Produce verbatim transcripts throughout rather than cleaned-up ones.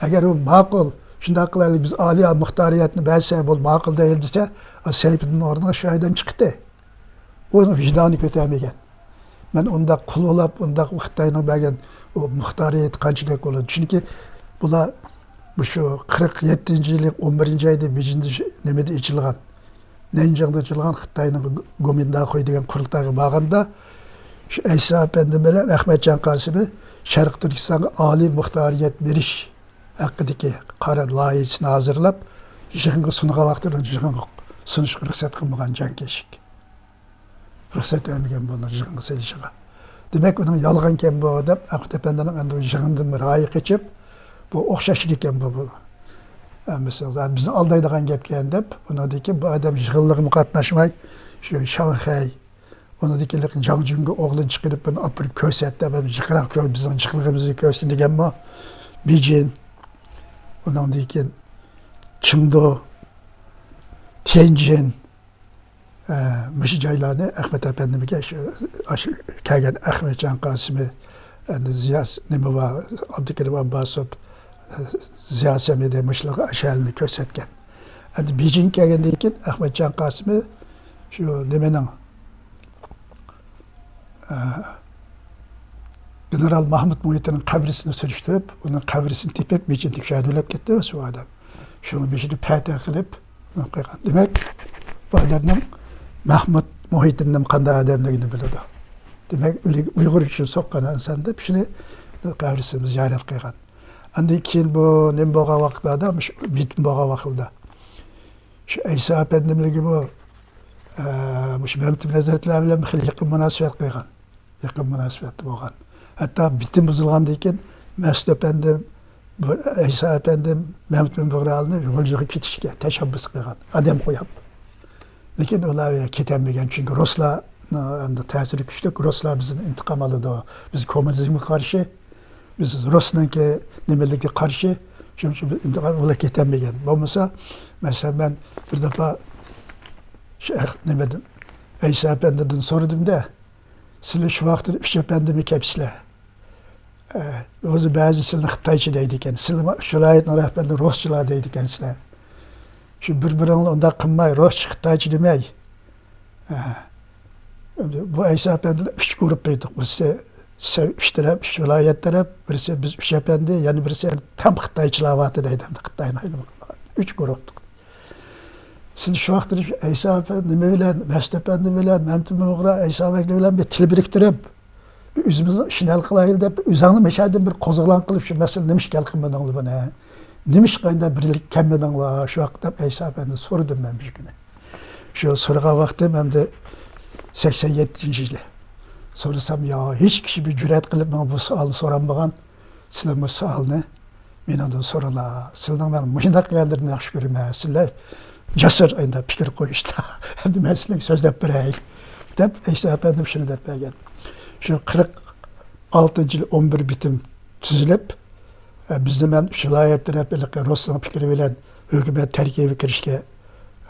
ئەگەر ئۇ ماقۇل، شۇنداق قىلايلى، بىز ئالىي مۇختارىيەتنى بەرسە بول، ماقۇل دەيلى دېسە، سەيپىدىن ئورنىغا شۇ ئادەم چىقتى. ئۇنىڭ ۋىجدانى كۆتەرمىگەن. مەن ئۇنداق قۇل بولاپ، ئۇنداق خىتاينىڭ بەرگەن ئۇ مۇختارىيىتى قانچىلىك بولىدۇ؟ چۈنكى بۇلار مۇشۇ قىرىق يەتتىنچى يىلى ئون بىرىنچى ئايدا بېيجىڭدا نېمىدە ئېچىلغان، نەنجىڭدا ئېچىلغان خىتاينىڭ گومىنداخۇي دېگەن قۇرۇلتايغا بارغاندا، شۇ ئەيسا ئەپەندى بىلەن ئەخمەتجان قاسىمى شەرقىي تۈركىستانغا ئالىي مۇختارىيەت بېرىش ھەققىدىكى قارار لايىھىسىنى ھازىرلاپ، يىغىنغا سۇنغان ۋاقتىدا يىغىنغا سۇنۇشقا رۇخسەت قىلمىغان جان كېشىك. رۇخسەت بەرمىگەن بۇنى يىغىنغا سېلىشىغا. دېمەك، ئۇنىڭ يالغانكەن بۇ دەپ، ئەخمەت ئەپەندىنىڭ ئەمدى يىغىندىن رايى قېچىپ، بۇ ئوخشاش ئىكەن بۇ، بۇ. ئە، مىسال، بىزنى ئالدايدىغان گەپكەن دەپ، ئۇنىڭدىن كېيىن بۇ ئادەم يىغىنلىرىغىمۇ قاتناشماي، شۇ شاڭخەي، ئۇنىڭدىن كېيىن جاڭجۈنگە ئوغلىنى چىقىرىپ، بۇنى ئاپىرىپ كۆرسەت دەپ، جىقراق كۆر، بىزنىڭ جىقلىقىمىزنى كۆرسۇن دېگەنمۇ. بېيجىڭ، ئۇنىڭدىن كېيىن چېڭدۇ، تيەنجىن، ئە، مۇشۇ جايلارنى ئەخمەت ئەپەندىمگە، شۇ، ئاشۇ كەلگەن ئەخمەتجان قاسىمى، ئەمدى زىياس-، نېمە بار، ئابدۇكېرىم ئابباسوف، ئە، زىيا سەمىدى مۇشۇلارغا ئاشۇ يەرنى كۆرسەتكەن. ئەمدى بېيجىڭگە كەلگەندىن كېيىن ئەخمەتجان قاسىمى شۇ نېمىنىڭ، ئە، گېنېرال ماھمۇت مۇھىتىنىڭ قەبرىسىنى سۈرۈشتۈرۈپ، ئۇنىڭ قەبرىسىنى تېپىپ، بېيجىڭدىكى شۇ يەردە ئۆلۈپ كەتتى شۇ ئادەم. شۇنىڭ بېشىدا پەتە قىلىپ، قويغان. دېمەك، بۇ ئادەمنىڭ مەھمۇد مۇھىتىننىڭ قانداق ئادەملىكىنى بىلىدۇ. دېمەك، ئۇيغۇر ئۈچۈن سوققان ئىنسان دەپ شۇنى قەبرىسىمىز زىيارەت قىلغان. ئاندىن كېيىن بۇ نېمە بولغان ۋاقىتلاردا، مۇشۇ بېيتىن بولغان ۋاقىتلاردا، شۇ ئەيسا ئەپەندىملىكى بۇ، ئە، مۇشۇ مەمتىمىن ھەزرەتلەر بىلەن خېلى يېقىن مۇناسىۋەت قىلغان. يېقىن مۇناسىۋەتتە بولغان. ھەتتا بېيتىن بۇزۇلغاندىن كېيىن مەسۇت ئەپەندىم، بۇ ئەيسا ئەپەندىم مەمتىمىن بۇغرالىنى غۇلجىغا كېتىشكە تەشەببۇس قىلغان، ئادەم قويۇپ. لېكىن ئۇلار كېتەلمىگەن، چۈنكى رۇسلارنىڭ ئەمدى تەسىرى كۈچلۈك، رۇسلار بىزدىن ئىنتىقام ئالىدۇ، بىز كوممۇنىزمغا قارشى، بىز رۇسنىڭكى نېمىلىكىگە قارشى، شۇنىڭ ئۈچۈن بىز ئىنتىقام، ئۇلار كېتەلمىگەن. بولمىسا، مەسىلەن، مەن بىر دەپە شۇ نېمىدىن، ئەيسا ئەپەندىدىن سورىدىم-دە، سىلەر شۇ ۋاقىتتا ئۈچ ئەپەندىمۇ كەپسىلەر. ئە، ئۆزى بەزى سىلىنى خىتايچە دەيدىكەن. سىلىمۇ شۇ ۋىلايەتنىڭ رەھبەرلىرى رۇسچىلار دەيدىكەنسىلەر. شۇ بىر-بىرىڭلار ئۇنداق قىلماي، رۇسچە، خىتايچە دېمەي. ئە، بۇ ئەيسا ئەپەندىلەر ئۈچ گۇرۇپپا ئىدۇق. بىرسى سە-، ئۈچ تەرەپ، ئۈچ ۋىلايەت تەرەپ، بىرسى بىز ئۈچ ئەپەندى، يەنە بىرسى تام خىتايچىلاۋاتىدۇ دەيدۇ. خىتاينى ئايرىم قىلغان. ئۈچ گۇرۇپپا. سىز شۇ ۋاقىتتا ئەيسا ئەپەندى نېمە بىلەن، مەسۇت ئەپەندى بىلەن، مەمتىمىن بۇغرا، ئەيسا بەگلەر بىلەن بىر تىل بىرىكتۈرۈپ، ئۆزىمىزنىڭ ئىشىنى ھەل قىلايلى دەپ، ئۆزۈڭلار مەشەدىن بىر قوزغىلاڭ قىلىپ، شۇ مەسىلىنى نېمىشقا ھەل قىلمىدىڭلار بۇنى؟ نېمىشقا ئەندى بىرلىككە كەلمىدىڭلار شۇ ۋاقىت دەپ ئەيسا ئەپەندىدىن سورىدىم مەن بىر كۈنى. شۇ سورىغان ۋاقتىم ئەمدى سەكسەن يەتتىنچى يىلى. سورىسام، يا، ھېچ كىشى بىر جۈرئەت قىلىپ ماڭا بۇ سوئالنى سورالمىغان. سىلەر بۇ سوئالنى مېنىڭدىن سورىلا. سىلەرنىڭ مەن مۇشۇنداق يەرلىرىنى ياخشى كۆرىمەن. سىلەر جەسۇر ئايدا پىكىر قويۇشتا. ئەمدى مەن سىلەرگە سۆزلەپ بېرەي، دەپ ئەيسا ئەپەندىم شۇنى دەپ بەرگەن. شۇ قىرىق ئالتىنچى يىل ئون بىر بېيتىم تۈزۈلۈپ، ئە، بىزنى مەن ئۈچ ۋىلايەت تەرەپ ھېلىقى رۇسنىڭ پىكرى بىلەن ھۆكۈمەت تەركىبىگە كىرىشكە،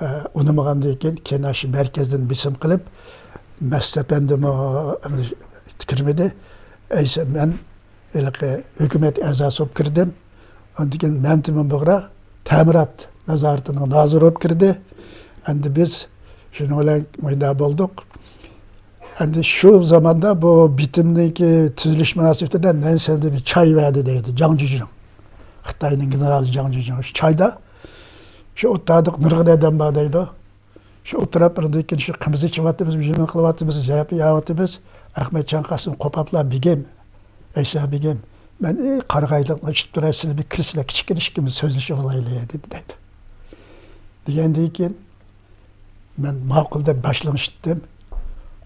ئە، ئۇنىمىغاندىن كېيىن، كېيىن شۇ مەركەزدىن بېسىم قىلىپ، مەسۇت ئەپەندىمۇ كىرمىدى. ئەيسا، مەن ھېلىقى ھۆكۈمەت ئەزاسى بولۇپ كىردىم. ئاندىن كېيىن مەمتىمىن بۇغرا تەمىرات نازارىتىنىڭ نازىرى بولۇپ كىردى. ئەمدى بىز شۇنىڭ بىلەن مۇنداق بولدۇق. ئەمدى شۇ زاماندا بۇ بېيتىمنىڭكى تۈزۈلۈش مۇناسىۋىتىدە نەنسەندە بىر چاي بەردى دەيدۇ، جاڭ جۈجۈڭ. خىتاينىڭ گېنېرالى جاڭ جۈجۈڭ. شۇ چايدا شۇ ئوتتۇرىدا نۇرغۇن ئادەم بار دەيدۇ. شۇ ئولتۇرۇپ، بىردىن كېيىن شۇ قىمىز ئىچىۋاتىمىز، يېمەك قىلىۋاتىمىز، زەپە يەۋاتىمىز. ئەخمەتجان قاسىم قوپاپلا، بېگىم، ئەيسا بېگىم، مەن، ئى، قارىغايلىقنى ئىچىپ تۇراي، سىلەر بىر كىرسىلەر، كىچىككىنە ئىككىمىز سۆزلىشىپ ئالايلى، دېدى، دەيدۇ. دېگەندىن كېيىن مەن ماقۇل دەپ باشلىنىشتىم.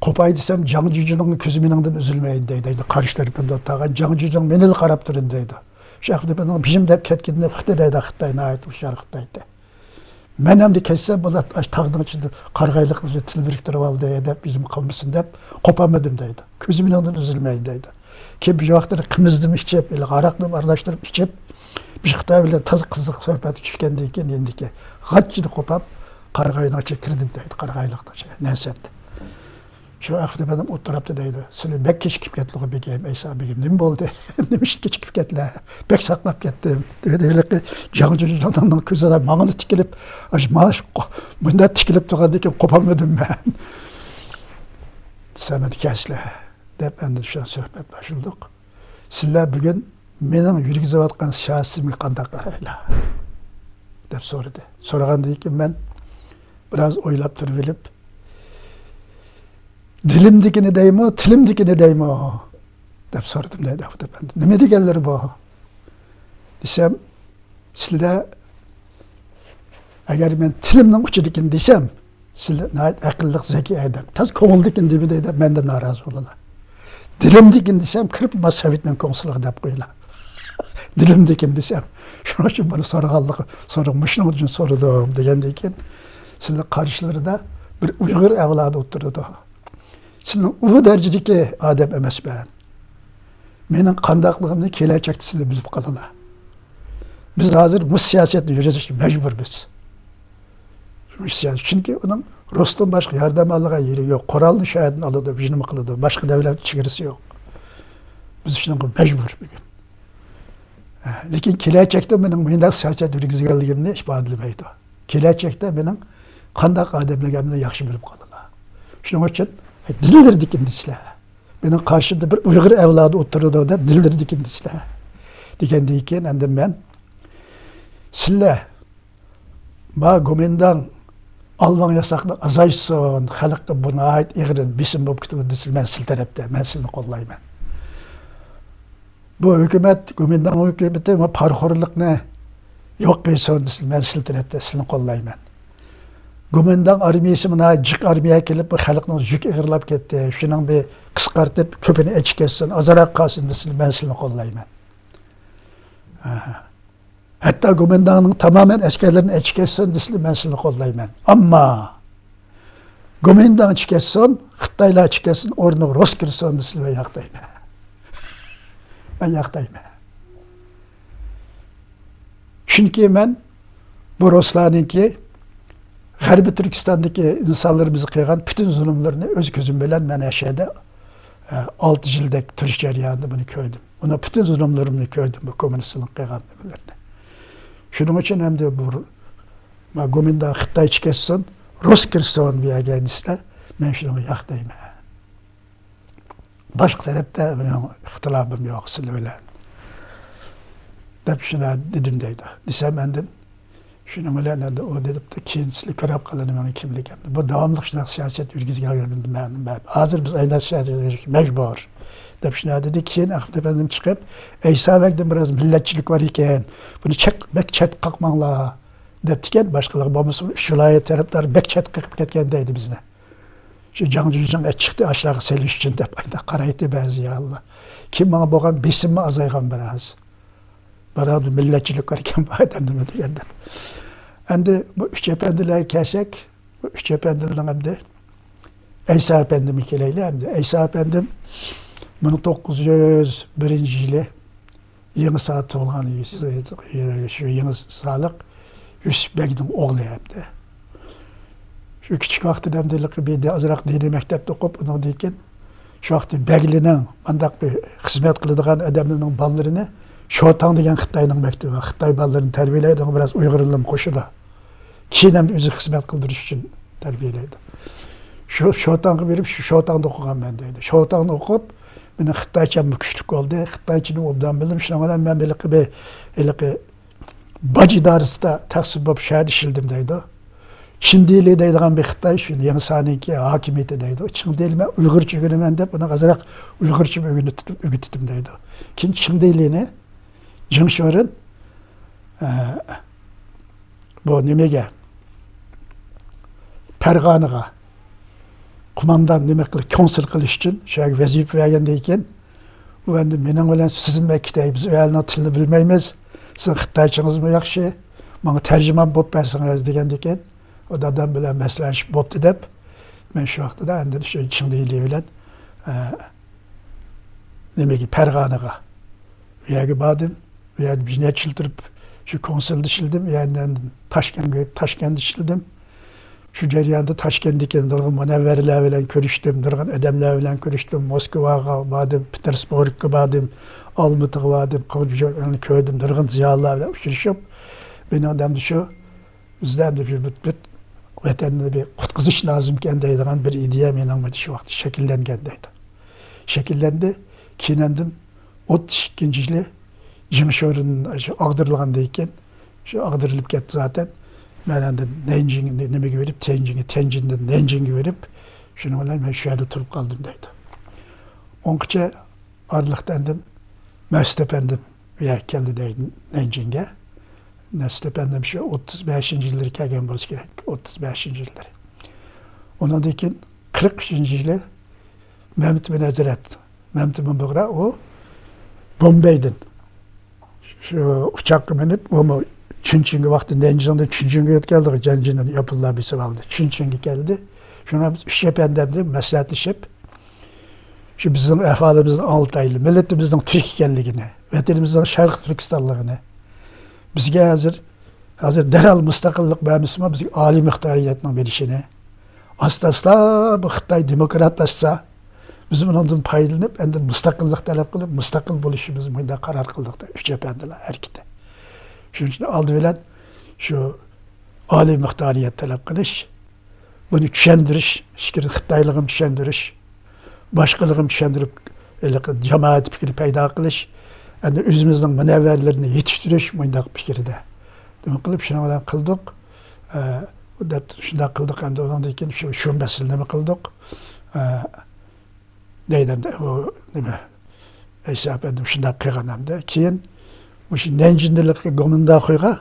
قوپاي دېسەم، جاڭ جۈجۈڭنىڭ كۆزى مېنىڭدىن ئۈزۈلمەيدۇ، دەيدۇ. دەيدۇ، قارشى تەرىپىمدە ئولتۇرغان جاڭ جۈجۈڭ مېنىلا قاراپ تۇرىدۇ، دەيدۇ. شۇ ئەخمەت ئەپەندىنىڭ بېشىم دەپ كەتكىنىنى ئۇقتى، دەيدۇ، خىتاي ناھايىتى ھوشيار خىتاي ئىدى. مەن ئەمدى كەتسەم، بۇلار ئاش تاغنىڭ ئىچىدە قارىغايلىقلىرى تىل بىرىكتۈرۈۋالدى دەپ، ئۆزۈم قالمىسۇن دەپ، قوپالمىدىم دەيدۇ. كۆزى مېنىڭدىن ئۈزۈلمەيدۇ دەيدۇ. كېيىن بىر ۋاقىتلىرى قىمىزنىمۇ ئىچىپ، ھېلىقى ھاراقنىمۇ ئارىلاشتۇرۇپ ئىچىپ، بىر خىتاي بىلەن تازا قىزىق سۆھبەتكە چۈشكەندىن كېيىن، يېنىدىكى غاچچىنى قوپاپ، قارىغاينىڭ ئىچىگە كىردىم دەيدۇ، قارىغايلىقنىڭ ئىچىگە، نەنسەندە. شۇ ئەخمەت ئەپەندىم ئولتۇراپتۇ دەيدۇ. سىلى بەك كېچىكىپ كەتتىغۇ بېگىم، ئەيسا بېگىم. نېمە بولدى؟ نېمە ئىشقا كېچىكىپ كەتتىلە؟ بەك ساقلاپ كەتتىم. دېدى ھېلىقى جاڭ جۇجاڭنىڭ كۆزىدە ماڭىلا تىكىلىپ، ئاشۇ مانا شۇ قو-، مۇنداق تىكىلىپ تۇرغاندىن كېيىن قوپالمىدىم مەن. دېسەم، ئەمدى كەلسىلە، دەپ ئەمدى شۇ سۆھبەت باشلىدۇق. سىلەر بۈگۈن مېنىڭ يۈرگۈزۈۋاتقان سىياسىتىمگە قانداق قارايلا؟ دەپ سورىدى. سورىغاندىن كېيىن مەن بىراز ئويلاپ تۇرۇۋېلىپ، دىلىمدىكىنى دەيمۇ، تىلىمدىكىنى دەيمۇ؟ دەپ سورىدىم دەيدۇ ئەخمەت ئەپەندى. نېمە دېگەنلىرى بۇ؟ دېسەم، سىلەر ئەگەر مەن تىلىمنىڭ ئۇچىدىكىنى دېسەم، سىلەر ناھايىتى ئەقىللىق، زەكىي ئادەم. تاز كۆڭۈلدىكىنى دېمە دەيدۇ، مەندىن نارازى بولىلا. دىلىمدىكىنى دېسەم، كىرىپ ما سوۋېتنىڭ كونسۇلىغا دەپ قويلا. دىلىمدىكىنى دېسەم، شۇنىڭ ئۈچۈن بۇنى سورىغانلىقى، سورىغان، مۇشۇنىڭ ئۈچۈن سورىدىم دېگەندىن كېيىن، سىلەر قارشىلىرىدا بىر ئۇيغۇر ئەۋلادى ئولتۇرىدۇ. سىلەر ئۇ دەرىجىدىكى ئادەم ئەمەسمەن. مېنىڭ قانداقلىقىمنى كېلەچەكتە سىلەر بىلىپ قالىلا. بىز ھازىر مۇشۇ سىياسەتنى يۈرگۈزۈشكە مەجبۇرمىز. مۇشۇ سىياسەت، چۈنكى ئۇنىڭ رۇستىن باشقا ياردەم ئالىدىغان يېرى يوق. قورالنى شۇ يەردىن ئالىدۇ، ھۇجۇم قىلىدۇ. باشقا دۆلەتنىڭ چېگرىسى يوق. بىز شۇنىڭغا مەجبۇر بۈگۈن. ھە، لېكىن كېلەچەكتە مېنىڭ مۇنداق سىياسەت يۈرگۈزگەنلىكىمنى ئىپادىلىمەيدۇ. كېلەچەكتە مېنىڭ قانداق ئادەملىكىمنى ياخشى بىلىپ قالىدۇ. شۇنىڭ ئۈچۈن دىللىرىدىكىنى دېسىلە. مېنىڭ قارشىمدا بىر ئۇيغۇر ئەۋلادى ئولتۇرىدۇ دەپ دىللىرىدىكىنى دېسىلە. دېگەندىن كېيىن ئەمدى مەن، سىلەر ما گومىنداڭ ئالۋاڭ ياساقنى ئازايتسۇن، خەلققە بۇ ناھايىتى ئېغىر بېسىم بولۇپ كېتىۋاتىدۇ دېسىلە، مەن سىلى تەرەپتە، مەن سىلىنى قوللايمەن. بۇ ھۆكۈمەت، گومىنداڭ ھۆكۈمىتى بۇ پارىخورلۇقنى يوق قىلسۇن دېسىلە، مەن سىلى تەرەپتە، سىلىنى قوللايمەن. گومىنداڭ ئارمىيىسى مانا جىق ئارمىيە كېلىپ، بۇ خەلقنىڭ يۈكى ئېغىرلاپ كەتتى، شۇنىڭ بىر قىسقارتىپ، كۆپىنى ئەچىكەتسۇن، ئازراق قالسۇن دېسىلە، مەن سىلىنى قوللايمەن. ھەتتا گومىنداڭنىڭ تامامەن ئەسكەرلىرىنى ئەچىكەتسۇن دېسىلە، مەن سىلىنى قوللايمەن. ئەمما گومىنداڭ چىكەتسۇن، خىتايلار چىكەتسۇن، ئورنىغا رۇس كىرسۇن دېسىلە، مەن ياقتايمەن. مەن ياقتايمەن. چۈنكى مەن بۇ رۇسلارنىڭكى غەربىي تۈركىستاندىكى ئىنسانلىرىمىزغا قىلغان پۈتۈن زۇلۇملىرىنى ئۆز كۆزۈم بىلەن مەن ئەشەدە، ئە، ئالتە يىلدەك تۇرۇش جەريانىدا بۇنى كۆردۈم. ئۇنىڭ پۈتۈن زۇلۇملىرىنى كۆردۈم، بۇ كوممۇنىستلارنىڭ قىلغان نېمىلىرىنى. شۇنىڭ ئۈچۈن ئەمدى بۇ، ما، گومىنداڭ خىتايچە كەتسۇن، رۇس كىرسۇن بۇ يەرگە دېسىلە، مەن شۇنىڭغا ياق دەيمەن. باشقا تەرەپتە مېنىڭ ئىختىلاپىم يوق سىلەر بىلەن، دەپ شۇنداق دېدىم دەيدۇ. دېسەم ئاندىن شۇنىڭ بىلەن ئەمدى ئۇ دېدى، كېيىن سىلەر كۆرۈپ قالىدۇ مېنىڭ كىملىكىمنى. بۇ داۋاملىق شۇنداق سىياسەت يۈرگۈزگەنلىكىدىن مەن، مەن، ھازىر بىز ئەينەك سىياسەت يۈرگۈزۈشكە مەجبۇر، دەپ شۇنداق دېدى. كېيىن ئەخمەت ئەپەندىم چىقىپ، ئەيسا بەگدىن بىراز مىللەتچىلىك بار ئىكەن، بۇنى چەت، بەك چەت قاقماڭلار، دەپتىكەن. باشقىلار بولمىسا، شۇ ۋىلايەت تەرەپدار بەك چەت قېقىپ كەتكەن دەيدۇ بىزنى. شۇ جاڭ جۈجۈڭ ئەچىقتى ئاشۇلارغا سېلىش ئۈچۈن دەپ ئانداق قارايتتى بەزى يەرلەر. كېيىن ماڭا بولغان بېسىممۇ ئازايغان بىراز. بىراز مىللەتچىلىك بار ئىكەن بۇ ئادەمدىمۇ دېگەندە. ئەمدى بۇ ئۈچ ئەپەندىلەرگە كەلسەك، بۇ ئۈچ ئەپەندىلەرنىڭ ئەمدى ئەيسا ئەپەندىمگە كېلەيلى ئەمدى. ئەيسا ئەپەندىم مىڭ توققۇز يۈز بىرىنچى يىلى يېڭىسا تۇغۇلغان، شۇ يېڭىسالىق يۈسۈپ بەگنىڭ ئوغلى ئەمدى. شۇ كىچىك ۋاقتىدا ئەمدى بىر ئازراق دىنىي مەكتەپتە ئوقۇپ، ئۇنىڭدىن كېيىن شۇ ۋاقتى بەگلىنىڭ مانداق بىر خىزمەت قىلىدىغان ئادەملىرىنىڭ بالىلىرىنى شوتاڭ دېگەن خىتاينىڭ مەكتىپى بار. خىتاي بالىلىرىنى تەربىيەلەيدىغان بىراز ئۇيغۇر ئىلمى قوشىدۇ. كېيىن ئەمدى ئۆزى خىزمەت قىلدۇرۇش ئۈچۈن تەربىيەلەيدۇ. شۇ شوتاڭغا بېرىپ، شۇ شوتاڭدا ئوقۇغانمەن دەيدۇ. شوتاڭدا ئوقۇپ، مېنىڭ خىتايچەممۇ كۈچلۈك بولدى. خىتايچىنى ئوبدان بىلدىم. شۇنىڭ بىلەن مەن ھېلىقى بىر، ھېلىقى باج ئىدارىسىدا تەخسىس بولۇپ شۇ يەردە ئىشلىدىم دەيدۇ. چىڭدىلى دەيدىغان بىر خىتاي، شۇ يېڭىسانىڭكى ھاكىمىيىتى دەيدۇ. چىڭدىلى مەن ئۇيغۇرچە ئۆگىنىمەن دەپ، ئۇنىڭغا ئازراق ئۇيغۇرچە ئۆگىتىپ، ئۆگىتىتتىم دەيدۇ. كېيىن چىڭدىلىنى جېڭ شورېن، ئە، بۇ نېمىگە، پەرغانىغا قوماندان نېمە قىلىپ، كونسۇل قىلىش ئۈچۈن شۇ يەرگە ۋەزىپە بەرگەندىن كېيىن، ئۇ ئەمدى مېنىڭ بىلەن سىزمۇ كېتەي، بىز ئۇ ئەلنىڭ تىلىنى بىلمەيمىز، سىزنىڭ خىتايچىڭىزمۇ ياخشى، ماڭا تەرجىمان بولۇپ بەرسىڭىز دېگەندىن كېيىن، ئۇ دادام بىلەن مەسلىھەتلىشىپ بوپتۇ دەپ، مەن شۇ ۋاقتىدا ئاندىن شۇ چىڭدىلى بىلەن، ئە، نېمىگە، پەرغانىغا، ئۇ يەرگە باردىم. ئۇ يەردە بىر نەچچە يىل تۇرۇپ، شۇ كونسۇلدا ئىشلىدىم. ئۇ يەردىن تاشكەنتكە، تاشكەنتتە ئىشلىدىم. شۇ جەرياندا تاشكەنتتىكى نۇرغۇن مۇنەۋۋەرلەر بىلەن كۆرۈشتۈم، نۇرغۇن ئادەملەر بىلەن كۆرۈشتۈم، موسكۋاغا باردىم، پېتېربۇرگقا باردىم، ئالمىتىغا باردىم، قىلغۇچىلارنى كۆردۈم، نۇرغۇن زىيالىيلار بىلەن ئۇچرىشىپ، مېنىڭ ئەمدى شۇ بىزدە ئەمدى بىر، بىر، بىر ۋەتەننى بىر قۇتقۇزۇش لازىمكەن دەيدىغان بىر ئىدىيە مېنىڭ شۇ ۋاقىتتا شەكىللەنگەن دەيدۇ. شەكىللەندى. كېيىن ئاندىن ئوتتۇز ئىككىنچى يىلى جىڭشورېن شۇ ئاغدۇرۇلغاندىن كېيىن، شۇ ئاغدۇرۇلۇپ كەتتى زاتەن. مەن ئاندىن نەنجىڭ نېمىگە بېرىپ، تيەنجىنگە، تيەنجىندىن نەنجىڭگە بېرىپ، شۇنىڭ بىلەن مەن شۇ يەردە تۇرۇپ قالدىم دەيدۇ. ئۇنىڭغىچە ئارىلىقتا ئاندىن مەسۇت ئەپەندىم بۇ يەرگە كەلدى دەيدۇ، نەنجىڭگە. مەسۇت ئەپەندىم شۇ ئوتتۇز بەشىنچى يىللىرى كەلگەن بولسا كېرەك، ئوتتۇز بەشىنچى يىللىرى. ئۇنىڭدىن كېيىن قىرىق ئۈچىنچى يىلى مەمتىمىن ھەزرەت، مەمتىمىن بۇغرا، ئۇ بومبەيدىن شۇ ئۇچاققا مىنىپ، ئۇمۇ چۈنچىڭگە، ۋاقتىدا نەنجىڭدىن چۈنچىڭگە ئۆتكەلدىغۇ، جەنجىنى ياپونلار بېسىپ ئالدى. چۈنچىڭگە كەلدى. شۇڭا بىز ئۈچ ئەپەندىم بىلەن مەسلىھەتلىشىپ، شۇ بىزنىڭ ئەھۋالىمىزنى ئاڭلىتايلى، مىللىتىمىزنىڭ تۈرك ئىكەنلىكىنى، ۋەتىنىمىزنىڭ شەرقىي تۈركىستانلىقىنى. بىزگە ھازىر، ھازىر دەرھال مۇستەقىللىق بەرمىسىمۇ، بىزگە ئالىي مۇختارىيەتنىڭ بېرىشىنى، ئاستا-ئاستا بۇ خىتاي دېموكراتلاشسا، بىز بۇنىڭدىن پايدىلىنىپ، ئەمدى مۇستەقىللىق تەلەپ قىلىپ، مۇستەقىل بولۇشىمىزنى مۇنداق قارار قىلدۇق، ئۈچ ئەپەندىلەر ھەرىكىتى. شۇنىڭ ئۈچۈن ئالدى بىلەن شۇ ئالىي مۇختارىيەت تەلەپ قىلىش، بۇنى چۈشەندۈرۈش، ئىچكىرى خىتايلىقىمۇ چۈشەندۈرۈش، باشقىلىقىمۇ چۈشەندۈرۈپ، ھېلىقى جامائەت پىكرى پەيدا قىلىش، ئەمدى ئۆزىمىزنىڭ مۇنەۋۋەرلىرىنى يېتىشتۈرۈش، مۇنداق پىكىردە. نېمە قىلىپ، شۇنىڭ بىلەن قىلدۇق. ئە، دەپ شۇنداق قىلدۇق، ئەمدى ئۇنىڭدىن كېيىن شۇ، شۇ مەسىلىنى نېمە قىلدۇق؟ ئە، دەيدۇ ئەمدى، ئۇ نېمە، ئەيسا ئەپەندىم شۇنداق قىلغان ئەمدى. كېيىن مۇشۇ نەنجىندىلىقى گومىنداخۇيغا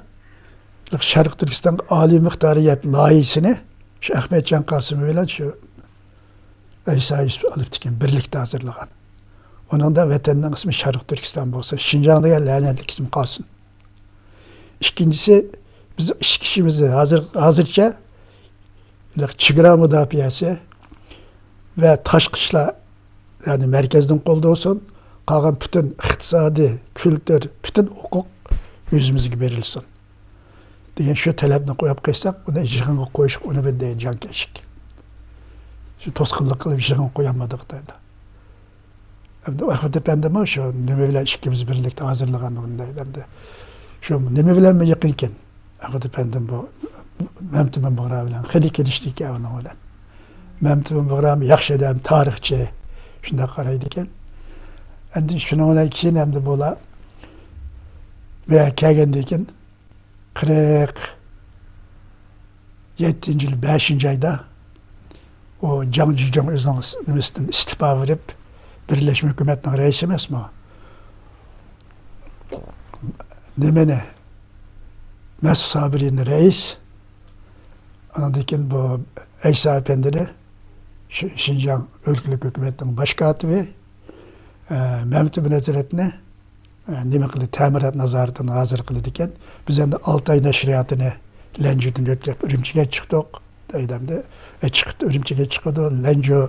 شەرقىي تۈركىستانغا ئالىي مۇختارىيەت لايىھىسىنى شۇ ئەخمەتجان قاسىمى بىلەن شۇ ئەيسا يۈسۈپ ئالىپتىكەن، بىرلىكتە ھازىرلىغان. ئۇنىڭدا ۋەتەننىڭ ئىسمى شەرقىي تۈركىستان بولسۇن، شىنجاڭ دېگەن لەنەتلىك ئىسىم قالسۇن. ئىككىنچىسى، بىز ئىچكى ئىشىمىزنى ھازىر، ھازىرچە چېگرا مۇداپىئەسى ۋە تاشقى ئىشلار، يەنى مەركەزدىن قولدا بولسۇن، قالغان پۈتۈن ئىقتىسادىي، كۈلتۈر، پۈتۈن ھوقۇق ئۆزىمىزگە بېرىلسۇن دېگەن شۇ تەلەپنى قويۇپ قويساق، ئۇنى يىغىنغا قويۇشقا ئۇنىمىدى دېگەن جانكەشلىك. شۇ توسقۇنلۇق قىلىپ يىغىنغا قويالمىدۇق دەيدۇ. ئەمدى ئەخمەت ئەپەندىمۇ شۇ نېمە بىلەن ئىككىمىز بىرلىكتە ھازىرلىغان ئۇنى دەيدۇ. ئەمدى شۇ نېمە بىلەنمۇ يېقىنكەن؟ ئەخمەت ئەپەندىم بۇ مەمتىمىن بۇغرا بىلەن خېلى كېلىشىدىكەن ئۇنىڭ بىلەن. مەمتىمىن بۇغرامۇ ياخشى ئادەم، تارىخچى، شۇنداق قارايدىكەن. ئەمدى شۇنىڭ بىلەن كېيىن ئەمدى بۇلار بۇ يەرگە كەلگەندىن كېيىن قىرىق يەتتىنچى يىل بەشىنچى ئايدا ئۇ جاڭ جىجۇڭ ئۆزىنىڭ نېمىسىدىن ئىستېپا بېرىپ، بىرلەشمە ھۆكۈمەتنىڭ رەئىسى ئەمەسمۇ؟ نېمىنى؟ مەسۇت سابىرىنى رەئىس، ئاندىن كېيىن بۇ ئەيسا ئەپەندىنى شى-، شىنجاڭ ئۆلكىلىك ھۆكۈمەتنىڭ باش كاتىپى، ئە، مەمتىمىن ھەزرەتنى، ئە، نېمە قىلدى، تەمىنات نازارىتىنى ھازىر قىلىدىكەن. بىز ئەمدى ئالتاي نەشرىياتىنى لەنجۇدىن ئۆتكەپ ئۈرۈمچىگە چىقتۇق. دەيدۇ ئەمدى، ئە، چىقىپ ئۈرۈمچىگە چىقىدۇ. لەنجۇ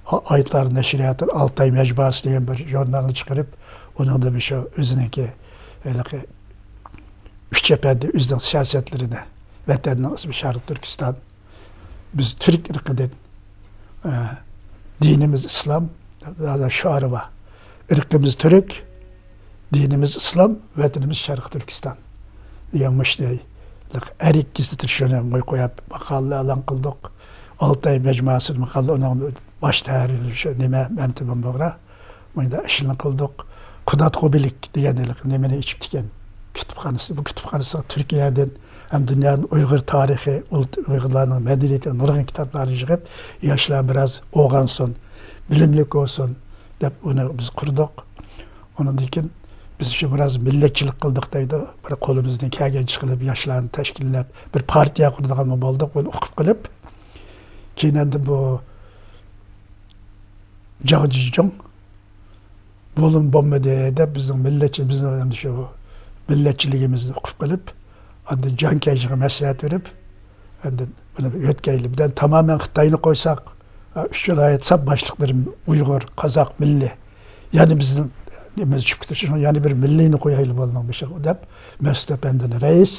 ئا-، ئايتلار نەشرىياتى ئالتاي مەجمۇئەسى دېگەن بىر ژۇرنالنى چىقىرىپ، ئۇنىڭدا مۇشۇ ئۆزىنىڭكى ھېلىقى ئۈچ ئەپەندى ئۆزىنىڭ سىياسەتلىرىنى، ۋەتەننىڭ ئىسمى شەرقىي تۈركىستان، بىز تۈرك ئىرقىدىن، ئە، دىنىمىز ئىسلام، شوئارى بار. ئىرقىمىز تۈرك، دىنىمىز ئىسلام، ۋەتىنىمىز شەرقىي تۈركىستان دېگەن مۇشۇنى ئەرك گېزىتىدە شۇنى قويۇپ ماقالىلەر ئېلان قىلدۇق. ئالتاي مەجمۇئەسىدە ماقالە، ئۇنىڭ باش تەھرىرى شۇ نېمە، مەمتىمىن بۇغرا. مۇنداق ئىشلارنى قىلدۇق. كۇداتخۇبىلىك دېگەن ھېلىقى نېمىنى ئېچىپتىكەن. كۇتۇپخانىسى، بۇ كۇتۇپخانىسىغا تۈركىيەدىن ھەم دۇنيانىڭ ئۇيغۇر تارىخى، ئۇيغۇرلارنىڭ مەدەنىيىتى، نۇرغۇن كىتابلارنى يىغىپ، ياشلار بىراز ئويغانسۇن، بىلىملىك بولسۇن دەپ ئۇنى بىز قۇردۇق. ئۇنىڭدىن كېيىن بىز شۇ بىراز مىللەتچىلىك قىلدۇق دەيدۇ. بىر قولىمىزدىن كەلگەنچە قىلىپ ياشلارنى تەشكىللەپ، بىر پارتىيە قۇرىدىغانمۇ بولدۇق، بۇنى ئۇقۇپ قىلىپ. كېيىن ئەمدى بۇ جاڭ جىجۇڭ بولۇم بولمىدى دەپ بىزنىڭ مىللەتچى، بىزنىڭ ئەمدى شۇ مىللەتچىلىكىمىزنى ئۇقۇپ قىلىپ، ئاندىن جاڭ كەيشىغا مەسلىھەت بېرىپ، ئاندىن بۇنى يۆتكەيلى. بىردەم تامامەن خىتاينى قويساق، ئۈچ ۋىلايەت ساپ باشلىقلىرى ئۇيغۇر، قازاق، مىللىي. يەنە بىزنىڭ نېمىمىز چۈشۈپ كېتىدۇ، شۇڭا يەنە بىر مىللىينى قويايلى بۇنىڭ بېشىغا دەپ، مەسۇت ئەپەندىنى رەئىس،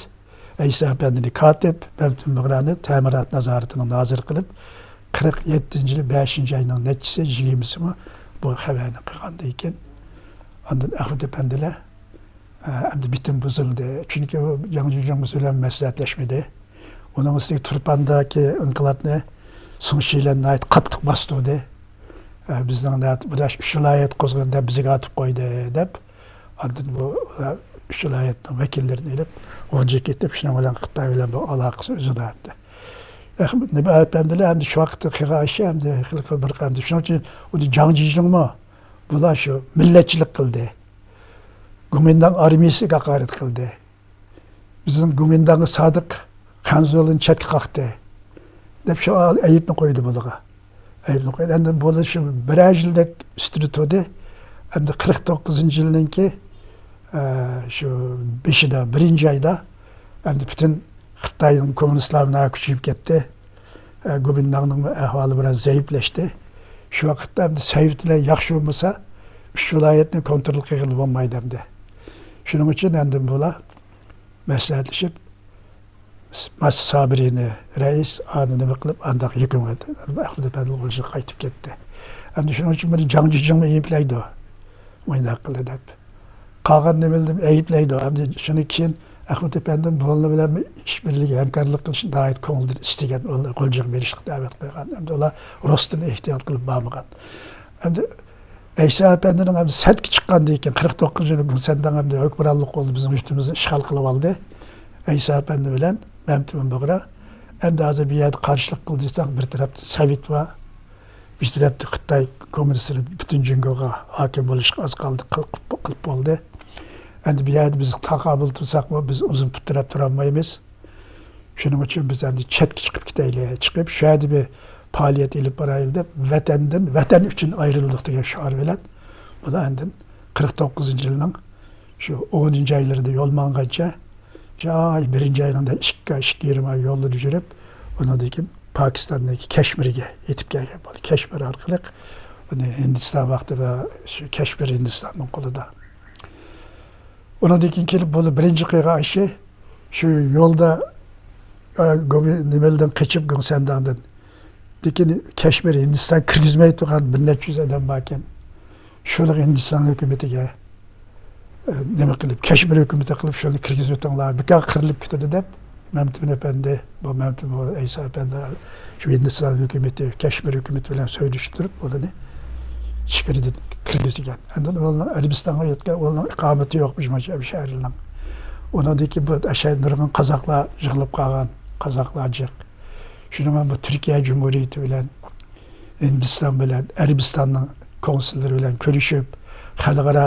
ئەيسا ئەپەندىنى كاتىپ، مەمتىمىن بۇغرانى تەمىنات نازارىتىنىڭ نازىرى قىلىپ، قىرىق يەتتىنچى يىلى بەشىنچى ئاينىڭ نەچچىسى، يىگىرمىسىمۇ بۇ خەۋەرنى قىلغاندىن كېيىن، ئاندىن ئەخمەت ئەپەندىلەر، ئە، ئەمدى بىتىم بۇزۇلدى. چۈنكى ئۇ جاڭ جىجىڭ بىلەن مەسلىھەتلەشمىدى. ئۇنىڭ ئۈستىگە تۇرپاندىكى ئىنقىلابنى سۇڭ شىلەن ناھايىتى قاتتىق باستۇردى. ئە، بىزنىڭ نە-، بۇ ئۈچ ۋىلايەت قوزغىدى دەپ بىزگە ئاتىپ قويدى دەپ، ئاندىن بۇ، ئە، ئۈچ ۋىلايەتنىڭ ۋەكىللىرىنى ئېلىپ، غۇلجىغا كېتىپ، شۇنىڭ بىلەن خىتاي بىلەن بۇ ئالاقىسى ئۈزۈلەتتى. ئەخ-، نېمە ئەپەندىلەر ئەمدى شۇ ۋاقىتتا قىلغان ئىشى ئەمدى خېلى بىر قانچە. شۇنىڭ ئۈچۈن ئۇنى جاڭ جىجىڭمۇ، بۇلار شۇ مىللەتچىلىك قىلدى. گومىنداڭ ئارمىيەسىگە ھاقارەت قىلدى. بىزنىڭ گومىنداڭغا سادىق خەنزۇلىنى چەتكە قاقتى، دەپ شۇ ئەيىبنى قويدى بۇلارغا. ئەيىبنى قويدى. ئەمدى بۇلار شۇ بىرەر يىلدەك ئۈستىدە تۇردى. ئەمدى قىرىق توققۇزىنچى يىلنىڭكى، ئە، شۇ بېشىدا، بىرىنچى ئايدا ئەمدى پۈتۈن خىتاينىڭ كوممۇنىستلار بىلەن كۈچىيىپ كەتتى. ئە، گومىنداڭنىڭ ئەھۋالى بىراز زەئىپلەشتى. شۇ ۋاقىتتا ئەمدى سوۋېت بىلەن ياخشى بولمىسا، ئۈچ ۋىلايەتنى كونترول قىلغىلى بولمايدۇ ئەمدى. شۇنىڭ ئۈچۈن ئەمدى بۇلار مەسلىھەتلىشىپ، ماس سابىرىنى رەئىس، ئانى نېمە قىلىپ، ئانداق ھۆكۈمەت، ئەخمەت ئەپەندى غۇلجىغا قايتىپ كەتتى. ئەمدى شۇنىڭ ئۈچۈن بۇنى جاڭ جىجىڭمۇ ئەيىبلەيدۇ. مۇنداق قىلدى دەپ. قالغان نېمىلەرنى ئەيىبلەيدۇ. ئەمدى شۇنى كېيىن ئەخمەت ئەپەندىم بۇلار بىلەن ئىش بىرلىكى، ھەمكارلىق قىلىشنى ناھايىتى كۆڭلىدىن ئىستىگەن، ئۇلار غۇلجىغا بېرىشقا دەۋەت قىلغان. ئەمدى ئۇلار رۇستىن ئېھتىيات قىلىپ بارمىغان. ئەمدى ئەيسا ئەپەندىنىڭ ئەمدى سەتكە چىققاندىن كېيىن، قىرىق توققۇزىنچى يىلى گۇڭسەنداڭ ئەمدى ھۆكۈمرانلىق قولىدا بىزنىڭ يۇرتىمىزنى ئىشغال قىلىپ ئالدى. ئەيسا ئەپەندى بىلەن مەمتىمىن بۇغرا. ئەمدى ھازىر بۇ يەردە قارشىلىق قىل دېسەڭ، بىر تەرەپتە سوۋېت بار، بىر تەرەپتە خىتاي كوممۇنىستلىرى پۈتۈن جۇڭگوغا ھاكىم بولۇشقا ئاز قالدى، قىل-، قىلىپ، قىلىپ بولدى. ئەمدى بۇ يەردە بىز تاقابىل تۇرساقمۇ، بىز ئۇزۇن پۇت تىرەپ تۇرالمايمىز. شۇنىڭ ئۈچۈن بىز ئەمدى چەتكە چىقىپ كېتەيلى، چىقىپ شۇ يەردە بىر پائالىيەت ئېلىپ بارايلى دەپ، ۋەتەندىن، ۋەتەن ئۈچۈن ئايرىلدۇق دېگەن شوئار بىلەن، بۇلار ئاندىن قىرىق توققۇزىنچى يىلنىڭ شۇ ئونىنچى ئايلىرىدا يول ماڭغانچە، شۇ ئاي بىرىنچى ئاينىڭ ئىككى، ئىككى يېرىم ئاي يولدا يۈرۈپ، ئۇنىڭدىن كېيىن پاكىستاندىكى كەشمىرگە يېتىپ كەلگەن بولدى. كەشمىر ئارقىلىق بۇنى ھىندىستان ۋاقتىدا شۇ كەشمىر ھىندىستاننىڭ قولىدا. ئۇنىڭدىن كېيىن كېلىپ بۇلار بىرىنچى قىلغان ئىشى، شۇ يولدا، ئە، گومى-، نېمىلدىن قېچىپ، گۇڭسەنداڭدىن. لېكىن كەشمىر ھىندىستان كىرگۈزمەي تۇرغان بىر نەچچە يۈز ئادەم باركەن. شۇلار ھىندىستان ھۆكۈمىتىگە، ئە، نېمە قىلىپ، كەشمىر ھۆكۈمىتى قىلىپ شۇنى كىرگۈزۈۋېتىڭلار، بىكار قىرىلىپ كېتىدۇ دەپ، مەمتىمىن ئەپەندى، بۇ مەمتىمىن ئەيسا ئەپەندى، شۇ ھىندىستان ھۆكۈمىتى، كەشمىر ھۆكۈمىتى بىلەن سۆزلىشىپ تۇرۇپ، ئۇلارنى ئىچكىرىدىن كىرگۈزگەن. ئاندىن ئۇلارنىڭ ئەرەبىستانغا يەتكەن، ئۇلارنىڭ ئىقامىتى يوق، بىر شەھەرنىڭ. ئۇنىڭدىن كېيىن بۇ ئەشەدە نۇرغۇن قازاقلار يىغىلىپ قالغان، قازاقلار جىق. شۇنىڭ بىلەن بۇ تۈركىيە جۇمھۇرىيىتى بىلەن، ھىندىستان بىلەن، ئەرەبىستاننىڭ كونسۇللىرى بىلەن كۆرۈشۈپ، خەلقئارا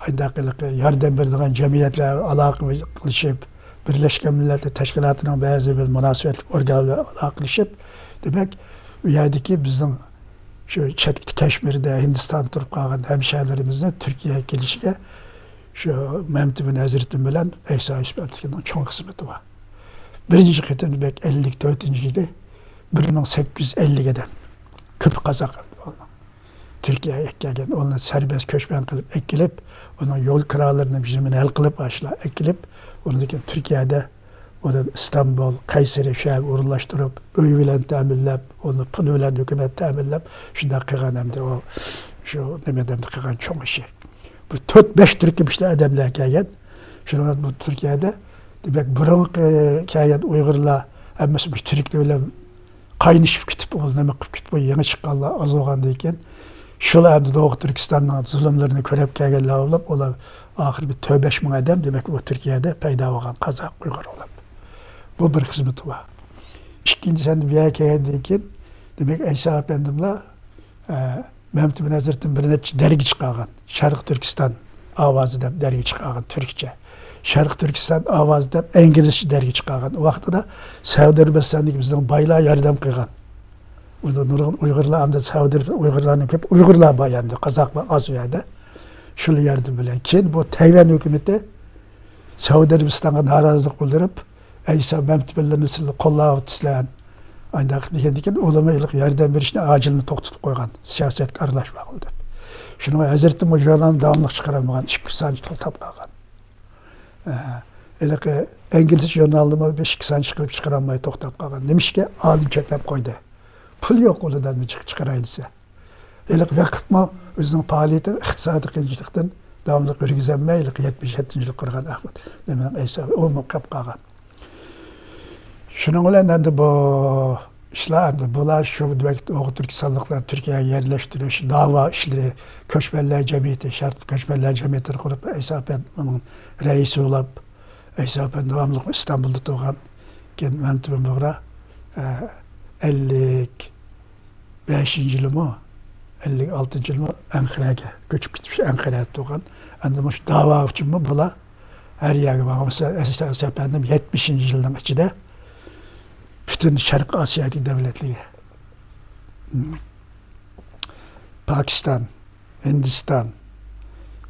ئايداقىلىقى ياردەم بېرىدىغان جەمئىيەتلەر ئالاقە قىلىشىپ، بىرلەشكەن مىللەتلەر تەشكىلاتىنىڭ بەزى بىر مۇناسىۋەتلىك ئورگانلىرى ئالاقىلىشىپ، دېمەك، ئۇ يەردىكى بىزنىڭ شۇ چەتكى كەشمىردە ھىندىستان تۇرۇپ قالغان ھەمشەھەرلىرىمىزنى تۈركىيەگە كېلىشىگە شۇ مەمتىمىن ھەزرىتىم بىلەن ئەيسا يۈسۈپ ئەپەندىنىڭ چوڭ خىزمىتى بار. بىرىنچى قېتىم دېمەك ئەللىك تۆتىنچى يىلى بىر مىڭ سەككىز يۈز ئەللىك ئادەم، كۆپى قازاق ئەمدى ئۇلار. تۈركىيەگە ئەكەلگەن، ئۇلارنى سەربەست كۆچمەن قىلىپ ئەكېلىپ، ئۇنىڭ يول كىرالىرىنى، بىر نېمىنى ھەل قىلىپ، ئاشۇلار ئەكېلىپ، ئۇنىڭدىن كېيىن تۈركىيەدە ئۇنى ئىستانبۇل، قەيسەرى شەھەرگە ئورۇنلاشتۇرۇپ، ئۆي بىلەن تەمىنلەپ، ئۇنى پۇل بىلەن ھۆكۈمەت تەمىنلەپ، شۇنداق قىلغان ئەمدى ئۇ شۇ نېمە ئەمدى قىلغان چوڭ ئىشى. بۇ تۆت بەش تۈركۈم ئىشلار ئادەملەر كەلگەن. شۇنىڭ بىلەن بۇ تۈركىيەدە، دېمەك، بۇرۇنقى كەلگەن ئۇيغۇرلار ھەممىسى مۇشۇ تۈركلەر بىلەن قاينىشىپ كېتىپ، ئۇ نېمە قىلىپ كېتىپ، بۇ يېڭى چىققانلار ئاز بولغاندىن كېيىن، شۇلار ئەمدى دوغۇ تۈركىستاننىڭ زۇلۇملىرىنى كۆرۈپ كەلگەنلەر بولۇپ، ئۇلار ئاخىرى بىر تۆت بەش مىڭ ئادەم، دېمەك، بۇ تۈركىيەدە پەيدا بولغان قازاق، ئۇيغۇر بولۇپ. بۇ بىر خىزمىتى بار. ئىككىنچىسى، ئەمدى بۇ يەرگە كەلگەندىن كېيىن، دېمەك، ئەيسا ئەپەندىملار، ئە، مەمتىمىن ھەزرىتىم بىر نەچچە دەرگە چىقارغان. شەرقىي تۈركىستان ئاۋازى دەپ دەرگە چىقارغان تۈركچە. شەرقىي تۈركىستان ئاۋازى دەپ ئىنگلىزچە دەرگە چىقارغان. ئۇ ۋاقتىدا سەئۇدى ئەرەبىستاندىكى بىزنىڭ بايلار ياردەم قىلغان. ئۇندا نۇرغۇن ئۇيغۇرلار، ئەمدى سەئۇدى ئۇيغۇرلارنىڭ كۆپ، ئۇيغۇرلار بار يەردە، قازاقلار ئاز ئۇ يەردە. شۇلار ياردىمى بىلەن. كېيىن بۇ تەيۋەن ھۆكۈمىتى سەئۇدى ئەرەبىستانغا نارازىلىق بىلدۈرۈپ، ئەيسا مەمتىمىنلىرىنى سىلەر قوللاۋاتىسىلەر، ئانداق دېگەندىكىن، ئۇلارمۇ ھېلىقى ياردەم بېرىشنى ئاجىلنى توختىتىپ قويغان، سىياسەتكە ئارىلاشماغىلى دەپ. شۇنىڭ ھەزرىتىمۇ ژۇرنالنى داۋاملىق چىقىرالمىغان، ئىككى ئۈچ سانچە توختاپ قالغان. ئە، ھېلىقى ئىنگلىز ژۇرنالىنىمۇ بىر ئىككى سان چىقىرىپ چىقىرالماي توختاپ قالغان. نېمىشقا؟ ئالىم چەكلەپ قويدى. پۇل يوق ئۇلىدا نېمە چىقىراي دېسە. ھېلىقى ۋەقىپمۇ ئۆزىنىڭ پائالىيىتىنى ئىقتىسادىي قىيىنچىلىقتىن داۋاملىق يۈرگۈزەلمەي، ھېلىقى يەتمىش يەتتىنچى يىلى قۇرغان ئەھۋال. نېمىنىڭ ئەيسا، ئۇمۇ قېلىپ قالغان. شۇنىڭ بىلەن ئەمدى بۇ ئىشلار، ئەمدى بۇلار شۇ دېمەك، ئوغۇز تۈركىستانلىقلارنى تۈركىيەگە يەرلەشتۈرۈش، داۋا ئىشلىرى، كۆچمەنلەر جەمئىيىتى، شەرقىي كۆچمەنلەر جەمئىيىتىنى قۇرۇپ، ئەيسا ئەپەندى ئۇنىڭ رەئىسى بولۇپ، ئەيسا ئەپەندى داۋاملىق ئىستانبۇلدا تۇرغان. كېيىن مەمتىمىن بۇغرا، ئە، ئەللىك بەشىنچى يىلىمۇ، ئەللىك ئالتىنچى يىلىمۇ ئەنقەرەگە كۆچۈپ كېتىپ، ئەنقەرەدە تۇرغان. ئەمدى مۇشۇ داۋا ئۈچۈنمۇ بۇلار ھەر يەرگە بارغان. مەسىلەن، ئەيسا ئەپەندىم يەتمىشىنچى يىلنىڭ ئىچىدە پۈتۈن شەرقىي ئاسىيادىكى دۆلەتلەرگە، پاكىستان، ھىندىستان،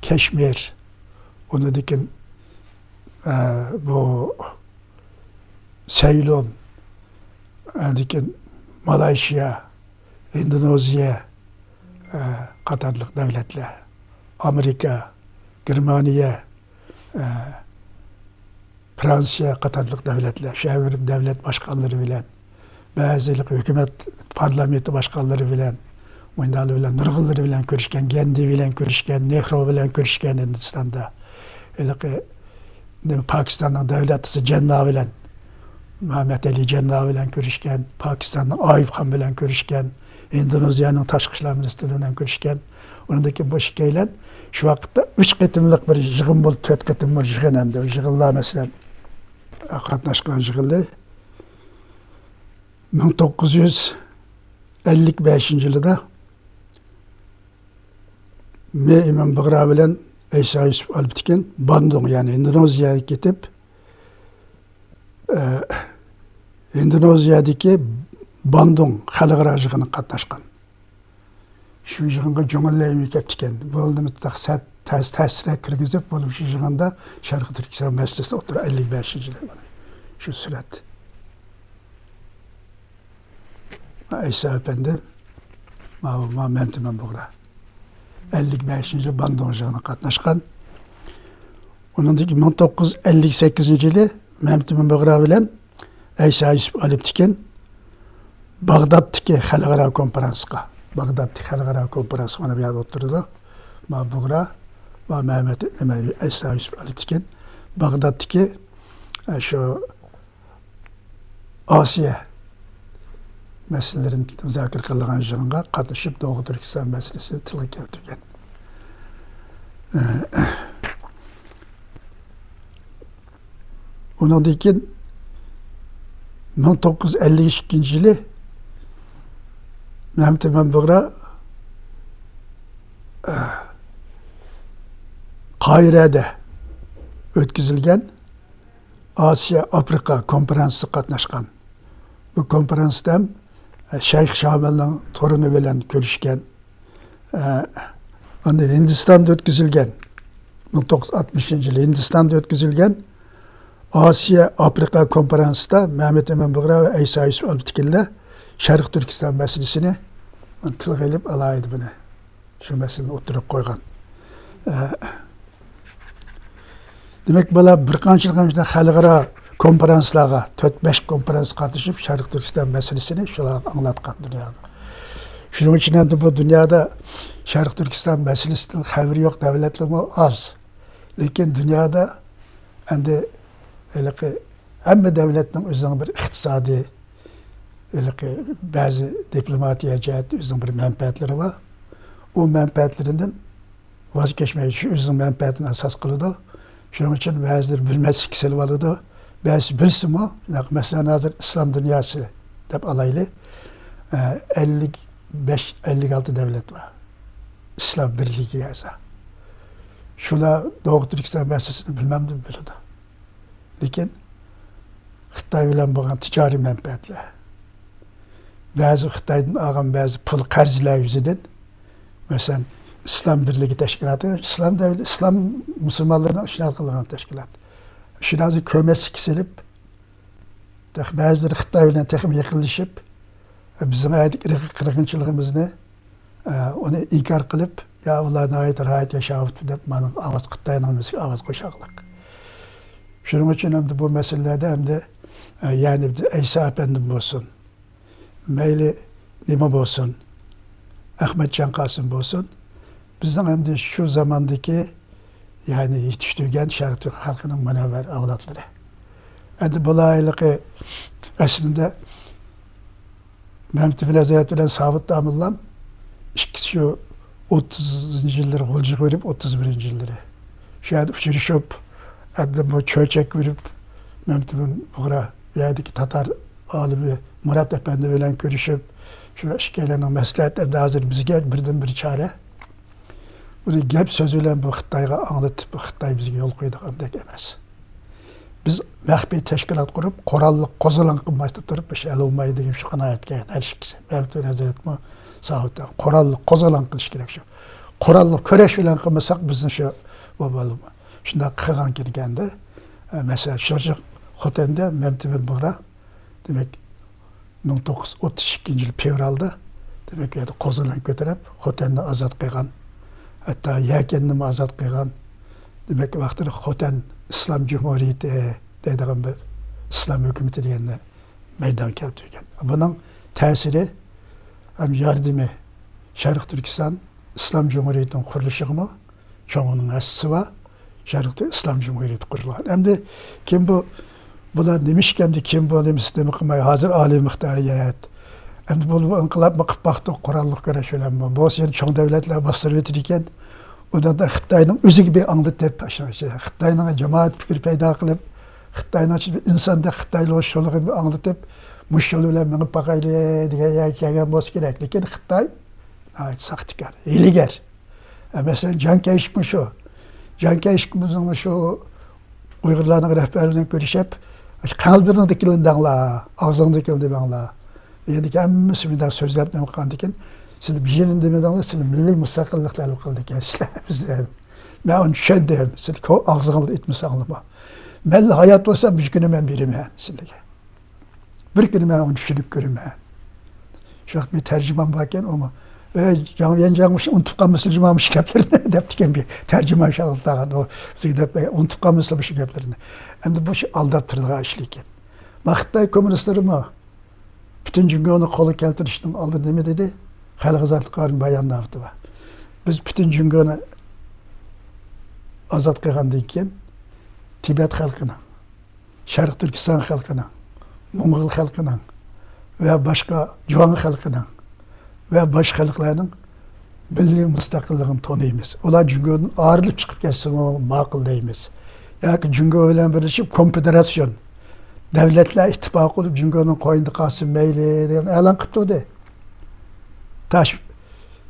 كەشمىر، ئۇنىڭدىن كېيىن، ئە، بۇ سەيلۇن، ئاندىن كېيىن مالايشىيا، ئىندونېزىيە، ئە، قاتارلىق دۆلەتلەر، ئامېرىكا، گېرمانىيە، ئە، فرانسىيە قاتارلىق دۆلەتلەر، شۇ يەرلىك دۆلەت باشقانلىرى بىلەن، بەزى ھېلىقى ھۆكۈمەت پارلامېنتى باشقانلىرى بىلەن، مۇنداقلار بىلەن، نۇرغۇنلىرى بىلەن كۆرۈشكەن، گاندى بىلەن كۆرۈشكەن، نېھرۇ بىلەن كۆرۈشكەن ھىندىستاندا. ھېلىقى نېمە، پاكىستاننىڭ دۆلەت رەئىسى جەننا بىلەن، مۇھەممەد ئەلى جەننا بىلەن كۆرۈشكەن، پاكىستاننىڭ ئايۇب خان بىلەن كۆرۈشكەن، ئىندونېزىيەنىڭ تاشقى ئىشلار مىنىستىرى بىلەن كۆرۈشكەن. ئۇنىڭدىن كېيىن بۇ ئىككىيلەن شۇ ۋاقىتتا ئۈچ قېتىملىق بىر يىغىن بولدى، تۆت قېتىم بۇ يىغىن ئەمدى. يىغىنلار، مەسىلەن، قاتناشقان يىغىنلىرى مىڭ توققۇز يۈز ئەللىك بەشىنچى يىلىدا مې ئىمام بۇغرا بىلەن ئەيسا يۈسۈپ ئالپتېكىن باندۇڭ، يەنى ئىندونېزىيەگە كېتىپ، ئە، ئىندونېزىيەدىكى باندۇڭ خەلقئارا يىغىنىغا قاتناشقان. شۇ يىغىنغا جۇڭلى لەيمى كەپتىكەن. بولدى، مۇتلەق سەت-، تەس-، تەسىرگە كىرگۈزۈپ، بولۇپ شۇ يىغىندا شەرقىي تۈركىستان مەسىلىسى ئوتتۇرىغا، ئەللىك بەشىنچى يىلى شۇ سۈرەت. ئەيسا ئەپەندى، ماۋۇ، ماۋۇ مەمتىمىن بۇغرا. ئەللىك بەشىنچى يىلى باندۇڭ يىغىنىغا قاتناشقان. ئۇنىڭدىن كېيىن مىڭ توققۇز يۈز ئەللىك سەككىزىنچى يىلى مەمتىمىن بۇغرا بىلەن ئەيسا يۈسۈپ ئالپتېكىن باغدادتىكى خەلقئارا كونفرانسقا، باغدادتىكى خەلقئارا كونفرانسقا، مانا بۇ يەردە ئولتۇرىدۇ. ما بۇغرا، ما مەمەت، نېمە، ئەيسا يۈسۈپ ئالپتېكىن باغدادتىكى، ئە، شۇ ئاسىيا مەسىلىلىرىنى مۇزاكىرە قىلىدىغان يىغىنغا قاتنىشىپ، دوغۇ تۈركىستان مەسىلىسىنى تىلغا كەلتۈرگەن. ئۇنىڭدىن كېيىن مىڭ توققۇز يۈز ئەللىك ئىككىنچى يىلى مەمتىمىن بۇغرا قاھىرەدە ئۆتكۈزۈلگەن ئاسىيا ئافرىقا كونفرانسىغا قاتناشقان. بۇ كونفرانستا ھەم، ئە، شەيخ شامىلنىڭ تورۇنى بىلەن كۆرۈشكەن. ئە، ئاندىن ھىندىستاندا ئۆتكۈزۈلگەن، مىڭ توققۇز يۈز ئاتمىشىنچى يىلى ھىندىستاندا ئۆتكۈزۈلگەن ئاسىيا ئافرىقا كونفرانسىدا مەمەت ئىمىن بۇغرا ۋە ئەيسا يۈسۈپ ئابدۇتېكىنلەر شەرقىي تۈركىستان مەسىلىسىنى تىلغا ئېلىپ، ئالاھىدە بۇنى، شۇ مەسىلىنى ئوتتۇرىغا قويغان. ئە، دېمەك، بۇلار بىر قانچىلىك خەلقئارا كونفرانسلارغا، تۆت، بەش كونفرانسقا قاتنىشىپ، شەرقىي تۈركىستان مەسىلىسىنى شۇلارغا ئاڭلاتقان دۇنياغا. شۇنىڭ ئۈچۈن ئەمدى بۇ دۇنيادا شەرقىي تۈركىستان مەسىلىسىدىن خەۋىرى يوق دۆلەتلەرمۇ ئاز. لېكىن دۇنيادا ئەمدى ھېلىقى ھەممە دۆلەتنىڭ ئۆزىنىڭ بىر ئىقتىسادىي، ھېلىقى بەزى دىپلوماتىيە جەھەتتە ئۆزىنىڭ بىر مەنپەئەتلىرى بار. ئۇ مەنپەئەتلىرىدىن ۋاز كەچمەيدۇ، شۇ ئۆزىنىڭ مەنپەئەتىنى ئاساس قىلىدۇ. شۇنىڭ ئۈچۈن بەزىلىرى بىلمەسلىككە سېلىۋالىدۇ. بەزىسى بىلسىمۇ، مەسىلەن، ھازىر ئىسلام دۇنياسى دەپ ئالايلى. ئەللىك بەش، ئەللىك ئالتە دۆلەت بار ئىسلام بىرلىكىگە ئەزا. شۇلار دوغۇ تۈركىستان مەسىلىسىنى بىلمەمدۇ؟ بىلىدۇ. لېكىن خىتاي بىلەن بولغان تىجارىي مەنپەئەتلەر، بەزى خىتايدىن ئالغان بەزى پۇل قەرزلەر يۈزىدىن، مەسىلەن، ئىسلام بىرلىكى تەشكىلاتى، ئىسلام دەۋلىتى، ئىسلام مۇسۇلمانلىرىنىڭ ئىشىنى ھەل قىلىدىغان تەشكىلات. شۇنى ھازىر كۆرمەسلىككە سېلىپ، تېخى بەزىلىرى خىتاي بىلەن تېخىمۇ يېقىنلىشىپ، بىزنىڭ ئەتىكى ئىرقىي قىرغىنچىلىقىمىزنى، ئە، ئۇنى ئىنكار قىلىپ، يا، ئۇلار ناھايىتى راھەت ياشاۋاتىدۇ دەپ، مانا ئاۋاز، خىتاينىڭ نېمىسىگە ئاۋاز قوشارلىق. شۇنىڭ ئۈچۈن ئەمدى بۇ مەسىلىلەردە ئەمدى، ئە، يەنى بىز ئەيسا ئەپەندىم بولسۇن، مەيلى نېمە بولسۇن، ئەخمەتجان قاسىم بولسۇن، بىزنىڭ ئەمدى شۇ زاماندىكى، يەنى يېتىشتۈرگەن شەرقىي تۈرك خەلقىنىڭ مۇنەۋۋەر ئەۋلادلىرى. ئەمدى بۇلار ھېلىقى ئەسلىدە مەمتىمىن ھەزرەت بىلەن سابىت داموللام ئىككىسى شۇ ئوتتۇزىنچى يىللىرى غۇلجىغا بېرىپ، ئوتتۇز بىرىنچى يىللىرى شۇ يەردە ئۇچرىشىپ، ئەمدى بۇ چۆچەككە بېرىپ، مەمتىمىن بۇغرا يەردىكى تاتار ئالىمى مۇرات ئەپەندى بىلەن كۆرۈشۈپ، شۇ ئىككىيلەننىڭ مەسلىھەت، ئەمدى ھازىر بىزگە بىردىن بىر چارە، بۇنى گەپ سۆز بىلەن بۇ خىتايغا ئاڭلىتىپ، بۇ خىتاي بىزگە يول قويىدىغاندەك ئەمەس. بىز مەخپىي تەشكىلات قۇرۇپ، قوراللىق قوزغىلىڭ قىلمايتتى تۇرۇپ، بىر ئىش ھەل بولمايدۇ دېگەن شۇ قانائەتكە كەلگەن ھەر ئىككىسى. مەمتىمىن ھەزرەتمۇ سابىت قوراللىق قوزغىلىڭ قىلىش كېرەك شۇ. قوراللىق كۈرەش بىلەن قىلمىساق، بىزنى شۇ، بۇ بولىدۇ. شۇنداق قىلغان كېلگەندە، ئە، مەسىلەن، شۇ خوتەندە مەمتىمىن بۇغرا، دېمەك، مىڭ توققۇز يۈز ئوتتۇز ئىككىنچى يىل فېۋرالدا، دېمەك، ئۇ يەردە قوزغىلىڭ كۆتۈرۈپ، خوتەننى ئازاد قىلغان، ھەتتا يەكەننىمۇ ئازاد قىلغان. دېمەك، ۋاقتىدا خوتەن ئىسلام جۇمھۇرىيىتى دەيدىغان بىر ئىسلام ھۆكۈمىتى دېگەننى مەيدانغا كەلتۈرگەن. بۇنىڭ تەسىرى ھەم ياردىمى شەرقىي تۈركىستان ئىسلام جۇمھۇرىيىتىنىڭ قۇرۇلۇشىغىمۇ چوڭىنىڭ ھەسسىسى بار. شەرقىي ئىسلام جۇمھۇرىيىتى قۇرۇلغان. ئەمدى كىم بۇ، بۇلار نېمىشقا ئەمدى كىم بۇ، نېمىسى نېمە قىلماي، ھازىر ئالىي مۇختارىيەت. ئەمدى بۇ، بۇ ئىنقىلابمۇ قىلىپ باقتۇق، قوراللىق كۈرەش بىلەنمۇ. بولسا يەنە چوڭ دۆلەتلەر باستۇرۇۋېتىدىكەن. ئۇنىڭدا خىتاينىڭ ئۆزىگە بىر ئاڭلىتىپ، خىتاينىڭ جامائەت پىكرى پەيدا قىلىپ، خىتاينىڭ ئىچىدە ئىنساندەك خىتايلار شۇلىغا بىر ئاڭلىتىپ، مۇشۇ يول بىلەن مېڭىپ باقايلى دېگەن يەرگە كەلگەن بولسا كېرەك. لېكىن خىتاي ناھايىتى ساختىكار، ھىيلىگەر. ئە، مەسىلەن، جاڭ كەيشىكمۇ شۇ. جاڭ كەيشىك بىزنىڭ شۇ ئۇيغۇرلارنىڭ رەھبەرلىرى بىلەن كۆرۈشۈپ، قەلبىڭدىكىنى دەڭلار، ئاغزىڭدىكىنى دېمەڭلار. ئەمدىكى ھەممىسى مۇنداق سۆزلەپ نېمە قىلغاندىكىن، سىلەر بىر يىلنى دېمىدىڭلار، سىلەر مىللىي مۇستەقىللىق تەلەپ قىلىدىكەنسىلەر بىزدىن. مەن ئۇنى چۈشەندىم. سىلەر كو-، ئاغزىڭلاردا ئېيتمىساڭلارمۇ. مەنلا ھايات بولسام، مۇشۇ كۈنى مەن بېرىمەن سىلەرگە. بىر كۈنى مەن ئۇنى چۈشىنىپ كۆرىمەن. شۇ ۋاقىت بىر تەرجىمان باركەن، ئۇمۇ، «ئەي، جاڭ ۋيەنجاڭ، مۇشۇ ئۇنتۇپ قالمىسىلا جۇما مۇشۇ گەپلىرىنى» دەپتىكەن بىر تەرجىمان شاگىرتلارغا، ئۇ بىزگە دەپ، «ئۇنتۇپ قالمىسىلا مۇشۇ گەپلىرىنى.» ئەمدى بۇ شۇ ئالداپ تۇرىدىغان ئىش لېكىن. ما خىتاي كوممۇنىستلىرىمۇ پۈتۈن جۇڭگونى قولغا كەلتۈرۈشنىڭ ئالدىدا نېمە دېدى؟ خەلق ئازادلىق قارىنىڭ باياننامىسى بار. بىز پۈتۈن جۇڭگونى ئازاد قىلغاندىن كېيىن، تىبەت خەلقىنىڭ، شەرقىي تۈركىستان خەلقىنىڭ، موڭغۇل خەلقىنىڭ ۋە باشقا جۇاڭ خەلقىنىڭ ۋە باشقا خەلقلەرنىڭ مىللىي مۇستەقىللىقىنى تونۇيمىز. ئۇلار جۇڭگودىن ئايرىلىپ چىقىپ كەتسىمۇ ماقۇل دەيمىز. ياكى جۇڭگو بىلەن بىرلىشىپ كونفېدېراتسىيون دۆلەتلەر ئىتتىپاقى بولۇپ جۇڭگونىڭ قوينىدا قالسۇن مەيلى دېگەن ئېلان قىلىپ تۇردى. تاش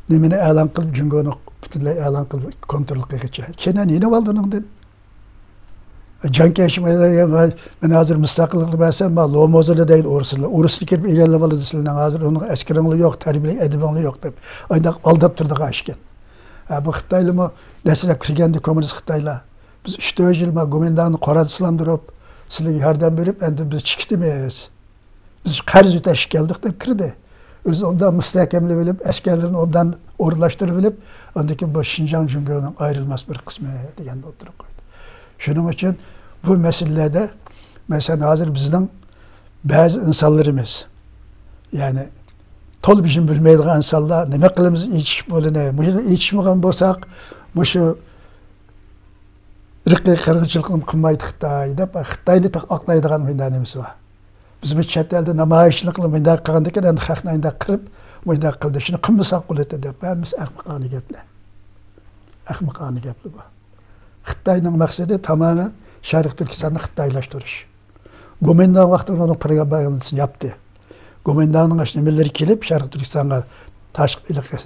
نېمىنى ئېلان قىلىپ، جۇڭگونى پۈتۈنلەي ئېلان قىلىپ كونترول قىلغىچە. كېيىن يېنىۋالدى ئۇنىڭدىن. جاڭ كەيشى، مەن ھازىر مۇستەقىللىقنى بەرسەم، ما لوموزىنى دەيدۇ ئورۇسلار. ئورۇسنى كىرىپ ئىگىلەپ ئالىدۇ سىلەرنىڭ. ھازىر ئۇنىڭ ئەسكىرىڭلار يوق، تەربىيەلىك ئەدىبىڭلار يوق دەپ. ئانداق ئالداپ تۇرىدىغان ئىشكەن. ھە، بۇ خىتايلىمۇ دەسلەپ كىرگەندە كوممۇنىست خىتايلار، بىز ئۈچ تۆت يىل ما گومىنداڭنى قورالسىزلاندۇرۇپ، سىلەرگە ياردەم بېرىپ، ئەمدى بىز چىقىتىمىز. بىز قەرز ئۆتەشكە كەلدۇق دەپ كىردى. ئۆزىنى ئوبدان مۇستەھكەملىۋېلىپ، ئەسكەرلىرىنى ئوبدان ئورۇنلاشتۇرۇۋېلىپ، ئاندىن كېيىن بۇ شىنجاڭ جۇڭگونىڭ ئايرىلماس بىر قىسمى دېگەننى ئوتتۇرىغا قويدى. شۇنىڭ ئۈچۈن بۇ مەسىلىلەردە، مەسىلەن، ھازىر بىزنىڭ بەزى ئىنسانلىرىمىز، يەنى تولا بىزنى بىلمەيدىغان ئىنسانلار، نېمە قىلىمىز ئېچىش پۇلىنى، مۇشۇنى ئېچىشمىغان بولساق، مۇشۇ ئىرقىي قىرغىنچىلىقنى قىلمايدۇ خىتاي دەپ، خىتاينى تېخى ئاقلايدىغان مۇنداق نېمىسى بار. بىز بۇ چەت ئەلدە نامايىشلىق قىلىپ مۇنداق قىلغاندىكىن، ئەمدى خەقنى ئانداق قىرىپ، مۇنداق قىلدى، شۇنى قىلمىساق بولاتتى دەپ، ھەممىسى ئەخمىقانە گەپلەر. ئەخمىقانە گەپلەر بۇ. خىتاينىڭ مەقسىتى تامامەن شەرقىي تۈركىستاننى خىتايلاشتۇرۇش. گومىنداڭ ۋاقتىدا ئۇنىڭ پروپاگاندىسىنى ياپتى. گومىنداڭنىڭ ئاشۇ نېمىلىرى كېلىپ، شەرقىي تۈركىستانغا تاشقى ئىلقى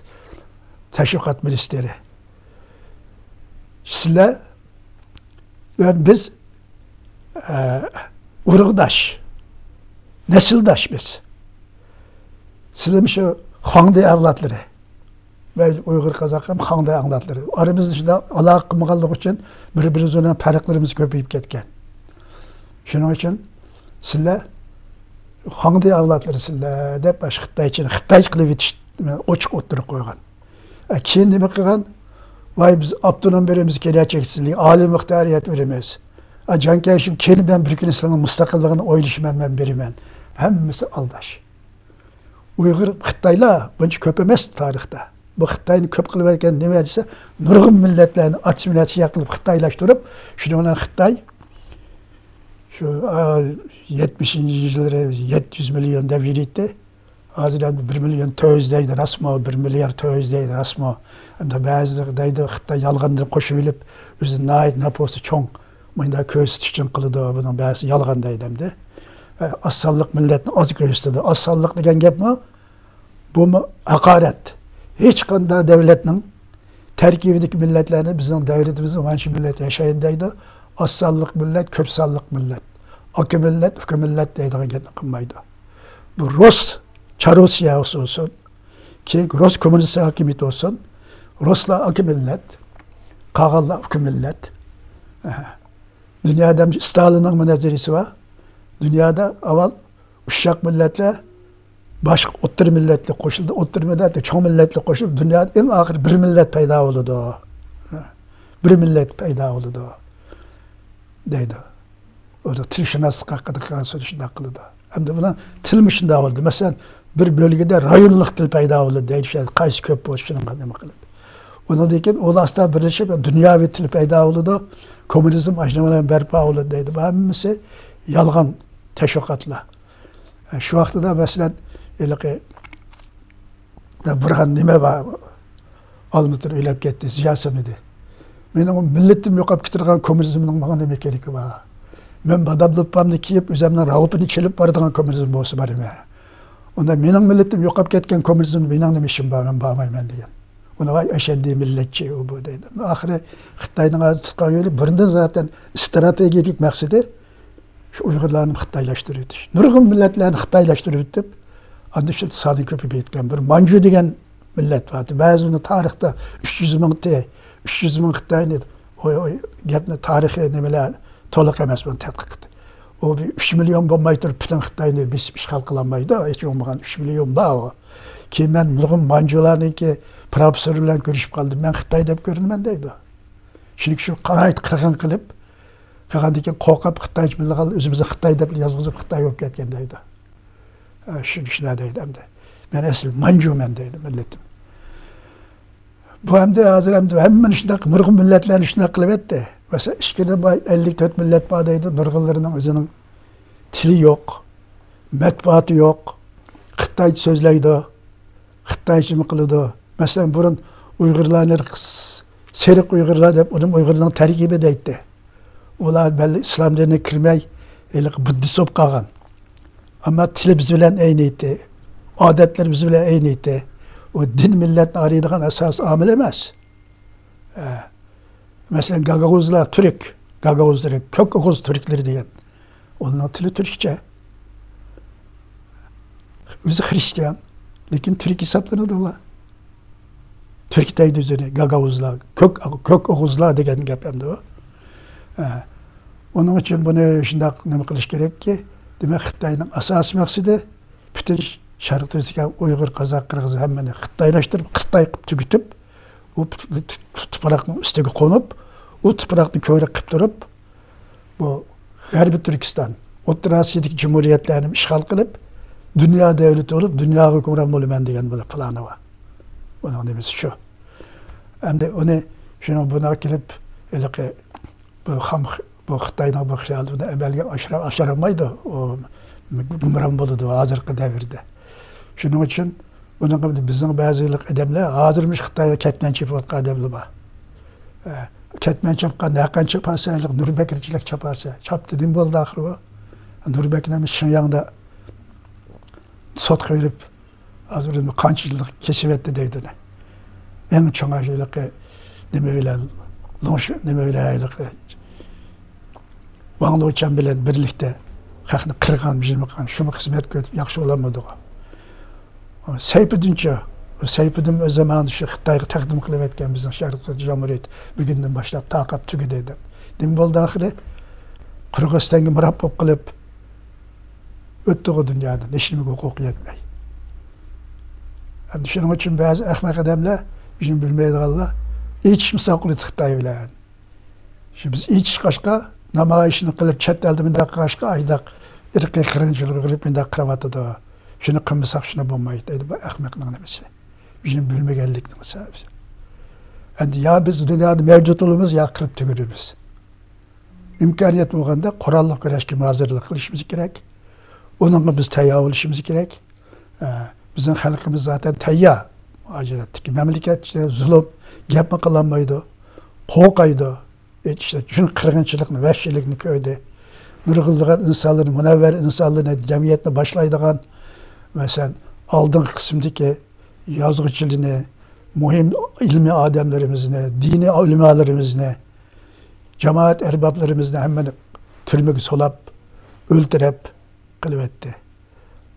تەشۋىقات مىنىستىرى. سىلەر ۋە بىز، ئە، ئۇرۇقداش، نەسىلداش بىز. سىلەر شۇ خۇاڭدى ئەۋلادلىرى. مەيلى ئۇيغۇر، قازاق ھەم خۇاڭدى ئەۋلادلىرى. ئارىمىزدا شۇنداق ئالاقە قىلمىغانلىقى ئۈچۈن بىر-بىرىمىز بىلەن پەرقلىرىمىز كۆپىيىپ كەتكەن. شۇنىڭ ئۈچۈن سىلەر خۇاڭدى ئەۋلادلىرى سىلەر دەپ، ئاشۇ خىتايچىنى خىتاي قىلىۋېتىش ئوچۇق ئوتتۇرىغا قويغان. ئە، كېيىن نېمە قىلغان؟ ۋاي، بىز ئاپتونوم بېرىمىز كېلەچەكتە سىلەرگە، ئالىي مۇختارىيەت بېرىمىز. جاڭ كەيشىم كېيىن مەن بىر كۈنى سىلەرنىڭ مۇستەقىللىقىنى ئويلىشىمەن، مەن بېرىمەن. ھەممىسى ئالداش. ئۇيغۇر، خىتايلار بۇنچە كۆپ ئەمەس تارىختا. بۇ خىتاينى كۆپ قىلىۋەتكەن نېمە دېسە، نۇرغۇن مىللەتلەرنى ئاسسىمىلياتسىيە قىلىپ خىتايلاشتۇرۇپ، شۇنىڭ بىلەن خىتاي شۇ، ئا، يەتمىشىنچى يىللىرى يەتتە يۈز مىليون دەپ يۈرۈيتتى. ھازىر ئەمدى بىر مىليون تۆت يۈز دەيدۇ، راستمۇ؟ بىر مىليارد تۆت يۈز دەيدۇ، راستمۇ؟ ئەمدى بەزىلەر دەيدۇ، خىتاي يالغاندىن قوشۇۋېلىپ، ئۆزى ناھايىتى نوپۇسى چوڭ، مۇنداق كۆرسىتىش ئۈچۈن قىلىدۇ، بۇنىڭ بەزىسى يالغان دەيدۇ ئەمدى. ئە، ئاز سانلىق مىللەتنى ئاز كۆرسىتىدۇ. ئاز سانلىق دېگەن گەپمۇ؟ بۇمۇ ھاقارەت. ھېچقانداق دۆلەتنىڭ تەركىبىدىكى مىللەتلەرنى بىزنىڭ دۆلىتىمىزدە مانچە مىللەت ياشايدۇ دەيدۇ. ئاز سانلىق مىللەت، كۆپ سانلىق مىللەت، ئاكا مىللەت، ئۇكا مىللەت دەيدىغان گەپنى قىلمايدۇ. بۇ رۇس، چاروسىيە بولسۇن، كېيىنكى رۇس كوممۇنىست ھاكىمىيىتى بولسۇن، رۇسلار ئاكا مىللەت، قالغانلار ئۇكا مىللەت. ئەھە. دۇنيادا ستالىننىڭ بىر نەزەرىيىسى بار. دۇنيادا ئاۋۋال ئۇششاق مىللەتلەر باشقا ئوتتۇرا مىللەتلەر قوشۇلدى، ئوتتۇرا مىللەتلەر چوڭ مىللەتلەر قوشۇلۇپ، دۇنيادا ئەڭ ئاخىرى بىر مىللەت پەيدا بولىدۇ. بىر مىللەت پەيدا بولىدۇ دەيدۇ. ئۇ تىلشۇناسلىق ھەققىدە قىلغان سۆزى شۇنداق قىلىدۇ. ئەمدى بۇنىڭ تىلمۇ شۇنداق بولدى. مەسىلەن، بىر بۆلگىدە رايونلۇق تىل پەيدا بولىدۇ دەيدۇ، شۇ قايسى كۆپ بولسا شۇنىڭغا نېمە قىلىدۇ. ئۇنىڭدىن كېيىن ئۇلار ئاستا بىرلىشىپ دۇنياۋى تىل پەيدا بولىدۇ. كوممۇنىزم ئاشۇنىڭ بىلەن بەرپا بولىدۇ دەيدۇ. بۇ ھەممىسى يالغان تەشۋىقاتلار. شۇ ۋاقتىدا، مەسىلەن، ھېلىقى بۇرھان نېمە بار؟ ئالمۇتىدا ئۆلۈپ كەتتى، زىيا سىمىدى. مېنىڭ مىللىتىم يوقاپ كېتىدىغان كوممۇنىزمنىڭ ماڭا نېمە كېرىكى بار؟ مەن بادام دوپپامنى كىيىپ، ئۆزۈمنىڭ راۋىپىنى چېلىپ بارىدىغان كوممۇنىزم بولسا بار ئىدى. ئۇندا مېنىڭ مىللىتىم يوقاپ كەتكەن كوممۇنىزمدا مېنىڭ نېمە ئىشىم بار، مەن بارمايمەن دېگەن. ئۇنى ۋاي ئەشەددىي مىللەتچى ئۇ بۇ دەيدۇ. ئاخىرى خىتاينىڭ ھازىر تۇتقان يولى بۇرۇندىن زاتەن ئىستراتېگىيىلىك مەقسىتى شۇ ئۇيغۇرلارنى خىتايلاشتۇرۇۋېتىش. نۇرغۇن مىللەتلەرنى خىتايلاشتۇرۇۋېتىپ، ئاندىن شۇ سانى كۆپىيىپ كەتكەن. بىر مانجۇ دېگەن مىللەت بار. بەزىنى تارىختا ئۈچ يۈز مىڭ تى، ئۈچ يۈز مىڭ خىتاينى، ئوي، ئوي، گەپنى تارىخىي نېمىلەر تولۇق ئەمەس بۇنى تەتقىق قىلدى. ئۇ بىر ئۈچ مىليون بولماي تۇرۇپ پۈتۈن خىتاينى بېسىپ ئىشغال قىلالمايدۇ. ھېچ بولمىغان ئۈچ مىليون بار ئۇ. كېيىن مەن نۇرغۇن مانجۇلارنىڭكى پروفېسسورى بىلەن كۆرۈشۈپ قالدىم. مەن خىتاي دەپ كۆرۈنىمەن دەيدۇ. چۈنكى شۇ ناھايىتى قىرغىن قىلىپ، قىلغاندىن كېيىن قورقۇپ خىتايچە بىلىدىغان ئۆزىمىزنى خىتاي دەپ يازغۇزۇپ خىتاي بولۇپ كەتكەن دەيدۇ. ئە، شۇ، شۇنداق دەيدۇ ئەمدى. مەن ئەسلى مانجۇمەن دەيدۇ مىللىتىم. بۇ ئەمدى ھازىر ئەمدى ھەممىنى شۇنداق نۇرغۇن مىللەتلەرنى شۇنداق قىلىۋەتتى. مەسىلەن، ئىچكىرىدە بار ئەللىك تۆت مىللەت بار دەيدۇ. نۇرغۇنلىرىنىڭ ئۆزىنىڭ تىلى يوق، مەتبۇئاتى يوق، خىتايچە سۆزلەيدۇ، خىتايچە نېمە قىلىدۇ. مەسىلەن، بۇرۇن ئۇيغۇرلارنى سېرىق ئۇيغۇرلار دەپ، ئۇدۇم ئۇيغۇرنىڭ تەركىبى دەيتتى. ئۇلار بەللى ئىسلام دىنىگە كىرمەي، ھېلىقى بۇددىست بولۇپ قالغان. ئەمما تىلى بىز بىلەن ئەينىيتتى، ئادەتلىرى بىز بىلەن ئەينىيتتى. ئۇ دىن مىللەتنى ئايرىيدىغان ئاساسىي ئامىل ئەمەس. ئە، مەسىلەن، گاگاۋۇزلار تۈرك، گاگاۋۇزلىرى، كۆك ئوغۇز تۈركلىرى دېگەن. ئۇلارنىڭ تىلى تۈركچە. ئۆزى خرىستىيان، لېكىن تۈرك ھېسابلىنىدۇ ئۇلار. تۈرك دەيدۇ ئۆزىنى، گاگاۋۇزلار، كۆك، كۆك ئوغۇزلار دېگەن گەپ ئەمدى ئۇ. ئە، ئۇنىڭ ئۈچۈن بۇنى شۇنداق نېمە قىلىش كېرەككى، دېمەك، خىتاينىڭ ئاساسىي مەقسىتى پۈتۈن شەرقىي تۈركىستان، ئۇيغۇر، قازاق، قىرغىز ھەممىنى خىتايلاشتۇرۇپ، خىتاي قىلىپ تۈگىتىپ، ئۇ تۇپراقنىڭ ئۈستىگە قونۇپ، ئۇ تۇپراقنى كۆۋرۈك قىلىپ تۇرۇپ، بۇ غەربىي تۈركىستان، ئوتتۇرا ئاسىيادىكى جۇمھۇرىيەتلەرنى ئىشغال قىلىپ، دۇنيا دۆلىتى بولۇپ، دۇنياغا ھۆكۈمران بولىمەن دېگەن بىر پىلانى بار. ئۇنىڭ نېمىسى شۇ. ئەمدى ئۇنى شۇنىڭ بۇنىڭغا كېلىپ، ھېلىقى بۇ خام، بۇ خىتاينىڭ بۇ خىيالى بۇنى ئەمەلگە ئاشۇرا-، ئاشۇرالمايدۇ. ئۇ گۇمران بولىدۇ ھازىرقى دەۋردە. شۇنىڭ ئۈچۈن بۇنىڭغا بىزنىڭ بەزى ئادەملەر ھازىرمۇ خىتايغا كەتمەن چېپىۋاتقان ئادەملەر بار. ئە، كەتمەن چاپقان، ھەرقانچە چاپارسا، نۇربەكرىچىلىك چاپارسا. چاپتى، نېمە بولدى ئاخىرى ئۇ؟ نۇربەكنى شىنجاڭدا سوتقا بېرىپ، ھازىر ئۇنى قانچە يىللىق كېسىۋەتتى دەيدۇ ئۇنى. ئەڭ چوڭ ھېلىقى نېمە بىلەن، لوڭش-، نېمە بىلەن ھېلىقى ۋاڭ لېچۈەن بىلەن بىرلىكتە خەقنى قىرغان، بىزنى قىرغان، شۇمۇ خىزمەت كۆرۈپ ياخشى بولالمىدىغۇ. سەيپىدىنچۇ، سەيپىدىن ئۆز زامانىدا شۇ خىتايغا تەقدىم قىلىۋەتكەن بىزنىڭ شەرقىي جۇمھۇرىيەت بۈگۈندىن باشلاپ تاقاپ تۈگىدى دەپ. نېمە بولدى ئاخىرى؟ قىرغىزىستانغا مىراب بولۇپ قېلىپ، ئۆتتىغۇ دۇنيادىن، ھېچنېمىگە ھوقۇقى يەتمەي. ئەمدى شۇنىڭ ئۈچۈن بەزى ئەخمەق ئادەملەر، بىزنى بىلمەيدىغانلار، ئېچىشمىساق بولىدۇ خىتاي بىلەن. شۇ بىز ئېچىشقاچقا، نامايىشنى قىلىپ، چەت ئەلدە مۇنداق قىلغاچقا، ئايداق ئىرقىي قىرغىنچىلىققا كىرىپ مۇنداق قىلىۋاتىدۇ. شۇنى قىلمىساق شۇنى بولمايدۇ دەيدۇ. بۇ ئەخمەقنىڭ نېمىسى؟ بىزنى بىلمىگەنلىكنىڭ سەۋەبى. ئەمدى يا بىز دۇنيادا مەۋجۇت بولىمىز، يا قىرىپ تۈگىرىمىز. ئىمكانىيەت بولغاندا قوراللىق كۈرەشكە ھازىرلىق قىلىشىمىز كېرەك. ئۇنىڭغا بىز تەييار بولۇشىمىز كېرەك. ئە، بىزنىڭ خەلقىمىز زاتەن تەييار. مۇھاجىرەتتىكى مەملىكەت ئىچىدە زۇلۇم، گەپمۇ قىلالمايدۇ، قورقايدۇ. ئېيتىشتا، چۈنكى قىرغىنچىلىقنى، ۋەھشىيلىكنى كۆردى. نۇرغۇنلىغان ئىنسانلارنى، مۇنەۋۋەر ئىنسانلارنى، جەمئىيەتنى باشلايدىغان، مەسىلەن، ئالدىنقى قىسىمدىكى يازغۇچىلىرىنى، مۇھىم ئىلمىي ئادەملىرىمىزنى، دىنىي ئۆلىمالىرىمىزنى، جامائەت ئەربابلىرىمىزنى ھەممىنى تۈرمىگە سولاپ، ئۆلتۈرۈپ قىلىۋەتتى.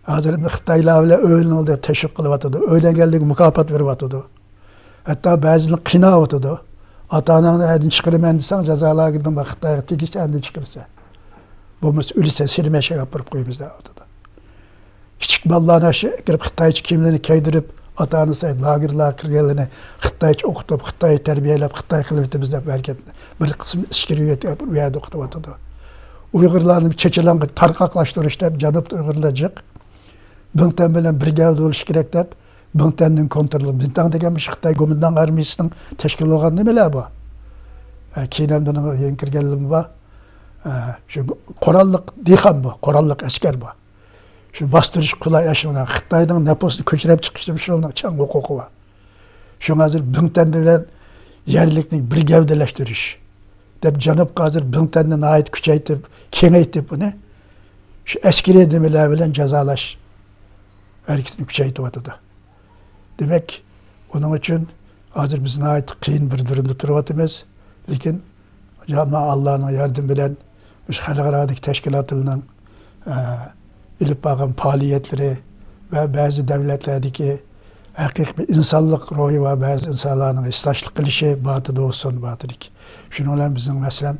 ھازىر خىتايلار بىلەن ئۆيلىنىڭ دەپ تەشۋىق قىلىۋاتىدۇ. ئۆيلەنگەنلىكىگە مۇكاپات بېرىۋاتىدۇ. ھەتتا بەزىلىرىنى قىيناۋاتىدۇ. ئاتا-ئاناڭنى ئەندىن چىقىرىمەن دېسەڭ، جازا لاگېرىدىن بار خىتايغا تېگىشتە ئەندىن چىقىرىسەن. بولمىسا ئۆلىسەن، سېنى مەشەگە ئاپىرىپ قويىمىز دەۋاتىدۇ. كىچىك بالىلارنى ئاشۇ كىرىپ خىتايچە كىيىملىرىنى كىيدۈرۈپ، ئاتا-ئانىسى لاگېرلارغا كىرگەنلىرىنى خىتايچە ئوقۇتۇپ، خىتاي تەربىيەلەپ، خىتاي قىلىۋېتىمىز دەپ ھەرىكەت، بىر قىسىم ئەسكىرىي ئۆيەردە ئوقۇتۇۋاتىدۇ. ئۇيغۇرلارنى چېچىلاڭغا تارقاقلاشتۇرۇش دەپ جەنۇبتا ئۇيغۇرلار جىق. بىڭتۈەن بىلەن بىر گەۋدە بولۇش كېرەك دەپ، بىڭتۈەننىڭ كونترولى، بىڭتۈەن دېگەن مۇشۇ خىتاي گومىنداڭ ئارمىيىسىنىڭ تەشكىل بولغان نېمىلەر بۇ. ئە، كېيىن ئەمدى ئۇنىڭغا يېڭى كىرگەنلىرىمۇ بار. ئە، شۇ قوراللىق دېھقان بۇ، قوراللىق ئەسكەر بۇ. شۇ باستۇرۇش قولاي ئاشۇنداق. خىتاينىڭ نوپۇسىنى كۆچۈرۈپ چىقىشتا شۇنىڭ چەڭ ھوقۇقى بار. شۇڭا ھازىر بىڭتۈەن بىلەن يەرلىكنى بىر گەۋدىلەشتۈرۈش دەپ، جەنۇبقا ھازىر بىڭتۈەننى ناھايىتى كۈچەيتىپ، كېڭەيتىپ، ئۇنى شۇ ئەسكىرىي نېمىلەر بىلەن جازالاش ھەرىكىتىنى كۈچەيتىۋاتىدۇ. دېمەك، ئۇنىڭ ئۈچۈن ھازىر بىز ناھايىتى قىيىن بىر دۇرۇمدا تۇرۇۋاتىمىز. لېكىن، يا، ئاللانىڭ ياردىمى بىلەن مۇشۇ خەلقئارادىكى تەشكىلاتلارنىڭ، ئە، ئېلىپ بارغان پائالىيەتلىرى ۋە بەزى دۆلەتلەردىكى ھەقىقىي بىر ئىنسانلىق روھى بار بەزى ئىنسانلارنىڭ ھېسداشلىق قىلىشى باتىدا بولسۇن، باتىدىكى. شۇنىڭ بىلەن بىزنىڭ، مەسىلەن،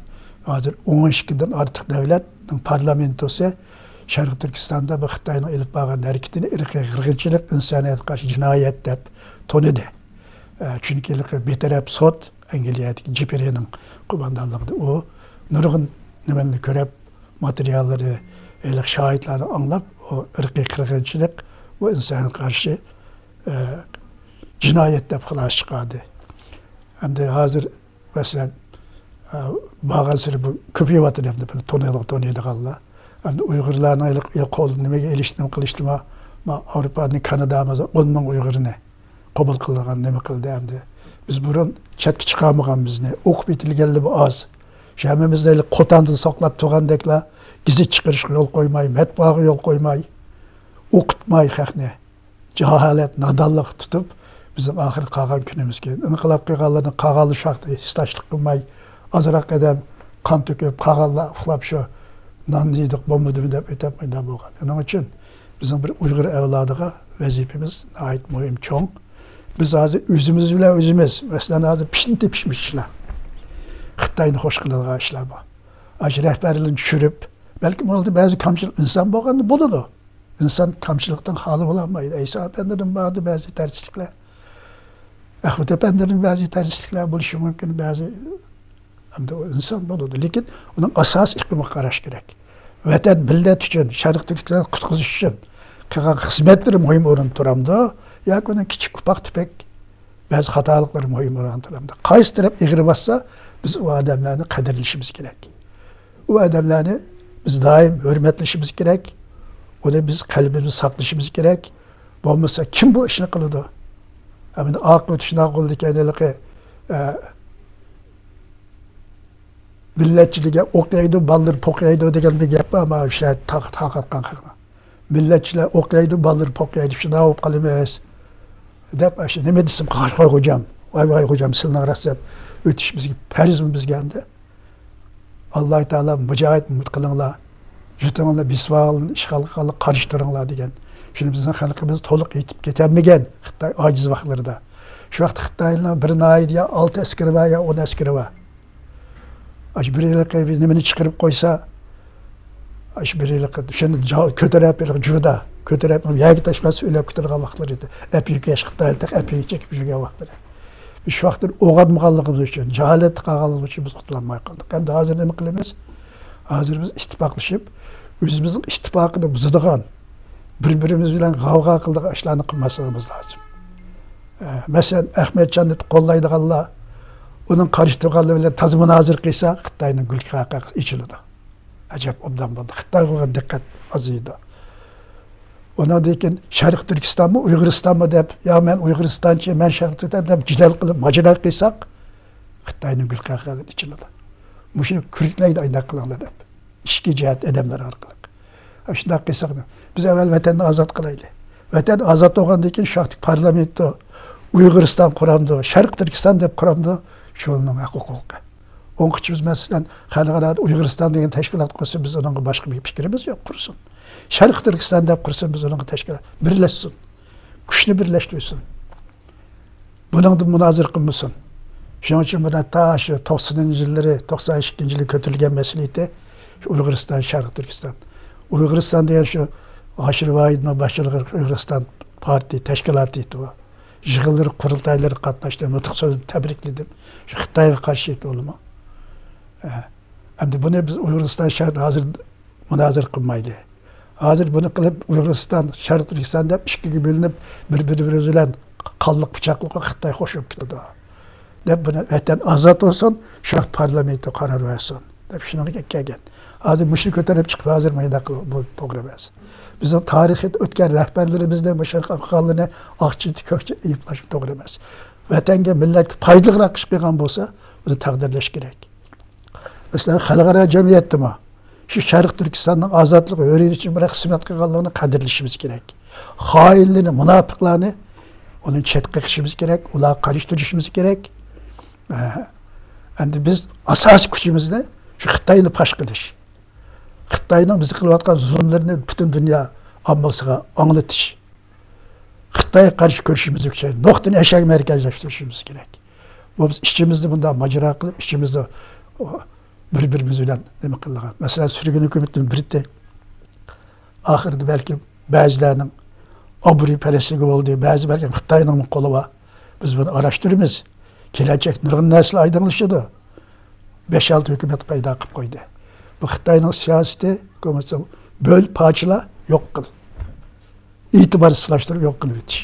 ھازىر ئون ئىككىدىن ئارتۇق دۆلەتنىڭ پارلامېنتوسى شەرقىي تۈركىستاندا بۇ خىتاينىڭ ئېلىپ بارغان ھەرىكىتىنى ئىرقىي قىرغىنچىلىق، ئىنسانىيەتكە قارشى جىنايەت دەپ تونۇدى. ئە، چۈنكى ھېلىقى بىتەرەپ سوت ئەنگلىيەدىكى جىپېرىنىڭ قوماندانلىقىدا ئۇ نۇرغۇن نېمىلەرنى كۆرۈپ، ماتېرىياللىرى، ھېلىقى شاھىتلارنى ئاڭلاپ، ئۇ ئىرقىي قىرغىنچىلىق، ئۇ ئىنسانغا قارشى، ئە، جىنايەت دەپ خۇلاسە چىقاردى. ئەمدى ھازىر، مەسىلەن، ئە، بارغانسېرى بۇ كۆپىيىۋاتىدۇ، ئەمدى بۇنى تونۇيدىغان، تونۇيدىغانلار. ئەمدى ئۇيغۇرلارنىڭ ھېلىقى قول نېمىگە ئېلىشتى، نېمە قىلىشتى، ما، ما ئاۋروپانىڭ، كانادامىزدا ئون مىڭ ئۇيغۇرنى قوبۇل قىلىدىغان نېمە قىلدى ئەمدى. بىز بۇرۇن چەتكە چىقارمىغان بىزنى. ئوقۇپ يېتىلگەنلىرى ئاز. شۇ ھەممىمىزنى قوتاندا ساقلاپ تۇرغاندەكلا گېزىت چىقىرىشقا يول قويماي، مەتبۇئاغا يول قويماي، ئوقۇتماي خەقنى. جاھالەت، نادانلىق تۇتۇپ، بىزنىڭ ئاخىرى قالغان كۈنىمىزگە. ئىنقىلاب قىلغانلىرىنى قالغانلار شۇ ھەقتە ھېسداشلىق قىلماي، ئازراق ئادەم قان تۆكۈپ، قالغانلار ئۇخلاپ شۇ ناننى يېدۇق، بولمىدىمۇ دەپ ئۆتەپ مايدا بولغان. ئۇنىڭ ئۈچۈن بىزنىڭ بىر ئۇيغۇر ئەۋلادىغا ۋەزىپىمىز ناھايىتى مۇھىم، چوڭ. بىز ھازىر ئۆزىمىز بىلەن ئۆزىمىز، مەسىلەن، ھازىر پىشنى تېپىشمىش ئىشلار. خىتاينى خوش قىلىدىغان ئىشلار بۇ. ئاشۇ رەھبەرلەرنى چۈشۈرۈپ، بەلكىم ئۇلاردا بەزى كامچىلىق ئىنسان بولغاندا بولىدۇ. ئىنسان كامچىلىقتىن خالىي بولالمايدۇ. ئەيسا ئەپەندىدىن باردى بەزى تەرسلىكلەر. ئەخمەت ئەپەندىدىن بەزى تەرسلىكلەر بولۇشى مۇمكىن، بەزى ئەمدى ئۇ ئىنسان بولىدۇ، لېكىن ئۇنىڭ ئاساسىي ئېقىمىغا قاراش كېرەك. ۋەتەن، مىللەت ئۈچۈن، شەرقىي تۈركىستاننى قۇتقۇزۇش ئۈچۈن قىلغان خىزمەتلىرى مۇھىم ئورۇندا تۇرامدۇ ياكى ئۇنىڭ كىچىك ئۇپاق تۈپەك بەزى خاتالىقلىرى مۇھىم ئورۇندا تۇرامدۇ؟ قايسى تەرەپ ئېغىر باسسا، بىز ئۇ ئادەملەرنى قەدىرلىشىمىز كېرەك. ئۇ ئادەملەرنى بىز دائىم ھۆرمەتلىشىمىز كېرەك. ئۇنى بىز قەلبىمىزدە ساقلىشىمىز كېرەك. بولمىسا كىم بۇ ئىشنى قىلىدۇ؟ ئەمدى ئاقىۋىتى شۇنداق بولىدىكەن، ھېلىقى، ئە، مىللەتچىلىككە ئوق يەيدۇ، بالىلىرى پوق يەيدۇ دېگەن بىر گەپ بار، مانا شۇ تاق-، تارقاتقان خەقنىڭ. مىللەتچىلەر ئوق يەيدۇ، بالىلىرى پوق يەيدۇ، شۇنداق بولۇپ قالىمىز دەپ، ئاشۇ نېمە دېسۇم، قاش قوي خوجام، ۋاي ۋاي خوجام، سىلىنىڭ راست دەپ ئۆتۈش بىزگە پەرزمۇ بىزگە ئەمدى؟ ئاللاھ تائالا مۇجاھىد ئۈمىد قىلىڭلار، يۇتۇڭلار، بېسىۋالغانلارنى، ئىشغال قىلغانلارغا قارشى تۇرۇڭلار دېگەن. شۇنى بىزنىڭ خەلقىمىز تولۇق يېتىپ كېتەلمىگەن خىتاي ئاجىز ۋاقىتلىرىدا. شۇ ۋاقىتتا خىتاينىڭ بىر ناھىيىدە يا ئالتە ئەسكىرى بار، يا ئون ئەسكىرى بار. ئاشۇ بىر ھېلىقى بىر نېمىنى چىقىرىپ قويسا، ئاشۇ بىر ھېلىقى شۇنى جا-، كۆتۈرۈپ، ھېلىقى جۇدا كۆتۈرۈپ، يەرگە تاشلىسا ئۆلۈپ كېتىدىغان ۋاقىتلىرى ئىدى. ئەپىيىكى ياش خىتايلار تېخى ئەپىيىكى چېكىپ يۈرگەن ۋاقىتلىرى. بىز شۇ ۋاقىتتا ئويغانمىغانلىقىمىز ئۈچۈن، جاھالەتتە قالغانلىقىمىز ئۈچۈن بىز قۇتۇلالماي قالدۇق. ئەمدى ھازىر نېمە قىلىمىز؟ ھازىر بىز ئىتتىپاقلىشىپ، ئۆزىمىزنىڭ ئىتتىپاقىنى بۇزىدىغان، بىر-بىرىمىز بىلەن غەۋغا قىلىدىغان ئىشلارنى قىلماسلىقىمىز لازىم. ئە، مەسىلەن، ئەخمەتجاننى قوللايدىغانلار، ئۇنىڭ قارشى تۇرغانلار بىلەن تازا مۇنازىرە قىلسا، خىتاينىڭ گۈلكاكا ئېچىلىدۇ. ئەجەب ئوبدان بولدى. خىتايغا بولغان دىققەت ئازىيىدۇ. ئۇنىڭدىن كېيىن شەرقىي تۈركىستانمۇ، ئۇيغۇرىستانمۇ دەپ، يا مەن ئۇيغۇرىستانچى، مەن شەرقىي تۈركىستان دەپ جېدەل قىلىپ، ماجىرا قىلساق، خىتاينىڭ گۈلكاكىلىرى ئېچىلىدۇ. مۇشۇنى كۈركلەيدۇ، ئاينداق قىلىڭلار دەپ. ئىچكى جەھەت ئادەملەر ئارقىلىق. شۇنداق قىلساق، بىز ئەۋۋەل ۋەتەننى ئازاد قىلايلى. ۋەتەن ئازاد بولغاندىن كېيىن شۇ ۋاقىتتا پارلامېنتو، ئۇيغۇرىستان قۇرامدۇ، شەرقىي تۈركىستان دەپ قۇرامدۇ، شۇنىڭ ھەق ھوقۇقى. ئوڭقىچىمىز، مەسىلەن، خەلقئارادا ئۇيغۇرىستان دېگەن تەشكىلات قۇرسۇن، بىز ئۇنىڭغا باشقا بىر پىكرىمىز يوق، قۇرسۇن. شەرقىي تۈركىستان دەپ قۇرسۇن، بىز ئۇنىڭغا تەشكىلات بىرلەشسۇن. كۈچنى بىرلەشتۈرسۇن. بۇنىڭدىن مۇنازىرە قىلمىسۇن. شۇنىڭ ئۈچۈن بۇنى تا شۇ توقسىنىنچى يىللىرى، توقسان ئىككىنچى يىلى كۆتۈرۈلگەن مەسىلە ئىدى. شۇ ئۇيغۇرىستان، شەرقىي تۈركىستان. ئۇيغۇرىستان دېگەن شۇ ھاشىر ۋاھىدنىڭ باشچىلىقىدىكى ئۇيغۇرىستان پارتىيە تەشكىلاتى ئىدى ئۇ. يىغىنلىرى، قۇرۇلتايلىرى قاتناشتى، نۇتۇق سۆزلىدى، تەبرىكلىدىم. شۇ خىتايغا قارشى ئىدى ئۇلىمۇ. ئە، ئەمدى بۇنى بىز ئۇيغۇرىستان شەرقىدە ھازىر مۇنازىرە قىلمايلى. ھازىر بۇنى قىلىپ، ئۇيغۇرىستان، شەرقىي تۈركىستان دەپ ئىككىگە بۆلۈنۈپ، بىر-بىرى بىلەن قانلىق پىچاقلىق قىلىپ خىتاي خوش بولۇپ كېتىدۇ. دەپ بۇنى ۋەتەن ئازاد بولسۇن، شۇ ۋاقىت پارلامېنتو قارار بەرسۇن، دەپ شۇنىڭغا كەلگەن. ھازىر مۇشۇنى كۆتۈرۈپ چىقىپ، ھازىر مۇنداق قىلىپ، بۇ توغرا ئەمەس. بىزنىڭ تارىخىي ئۆتكەن رەھبەرلىرىمىزنى مۇشۇ قىلغانلىرىنى ئاق چىتى، كۆك چىتى ئەيىبلەش توغرا ئەمەس. ۋەتەنگە، مىللەتكە پايدىلىقراق ئىش قىلغان بولسا، ئۇنى تەقدىرلەش كېرەك. مەسىلەن، خەلقئارا جەمئىيەتتىمۇ شۇ شەرقىي تۈركىستاننىڭ ئازادلىقى، ھۆرىيىتى ئۈچۈن بىر خىزمەت قىلغانلىرىنى قەدىرلىشىمىز كېرەك. خائىنلىرىنى، مۇناپىقلارنى ئۇنى چەتكە قېقىشىمىز كېرەك، ئۇلارغا قارشى تۇرۇشىمىز كېرەك. ئە، ئەمدى بىز ئاساسىي كۈچىمىزنى شۇ خىتاينى پاش قىلىش، خىتاينىڭ بىزگە قىلىۋاتقان زۇلۇملىرىنى پۈتۈن دۇنيا ئاممىسىغا ئاڭلىتىش، خىتايغا قارشى كۈرىشىمىز كېرەك. نۇقتىنى ئەشەگە مەركەزلەشتۈرۈشىمىز كېرەك. بۇ بىز ئىچىمىزدە بۇنداق ماجىرا قىلىپ، ئىچىمىزدە بىر-بىرىمىز بىلەن نېمە قىلىدىغان. مەسىلەن، سۈرگۈن ھۆكۈمىتىنىڭ بىرىتى ئاخىرىدا بەلكىم بەزىلەرنىڭ ئابرۇيپەرەسلىكى بولدى، بەزى بەلكىم خىتاينىڭمۇ قولى بار. بىز بۇنى ئاراشتۇرىمىز. كېلەچەكتە نۇرغۇن نەرسىلەر ئايدىڭلىشىدۇ. بەش-ئالتە ھۆكۈمەت پەيدا قىلىپ قويدى. بۇ خىتاينىڭ سىياسىتى، بولمىسا بۆل، پارچىلا، يوق قىل. ئېتىبارسىزلاشتۇرۇپ يوق قىلىۋېتىش.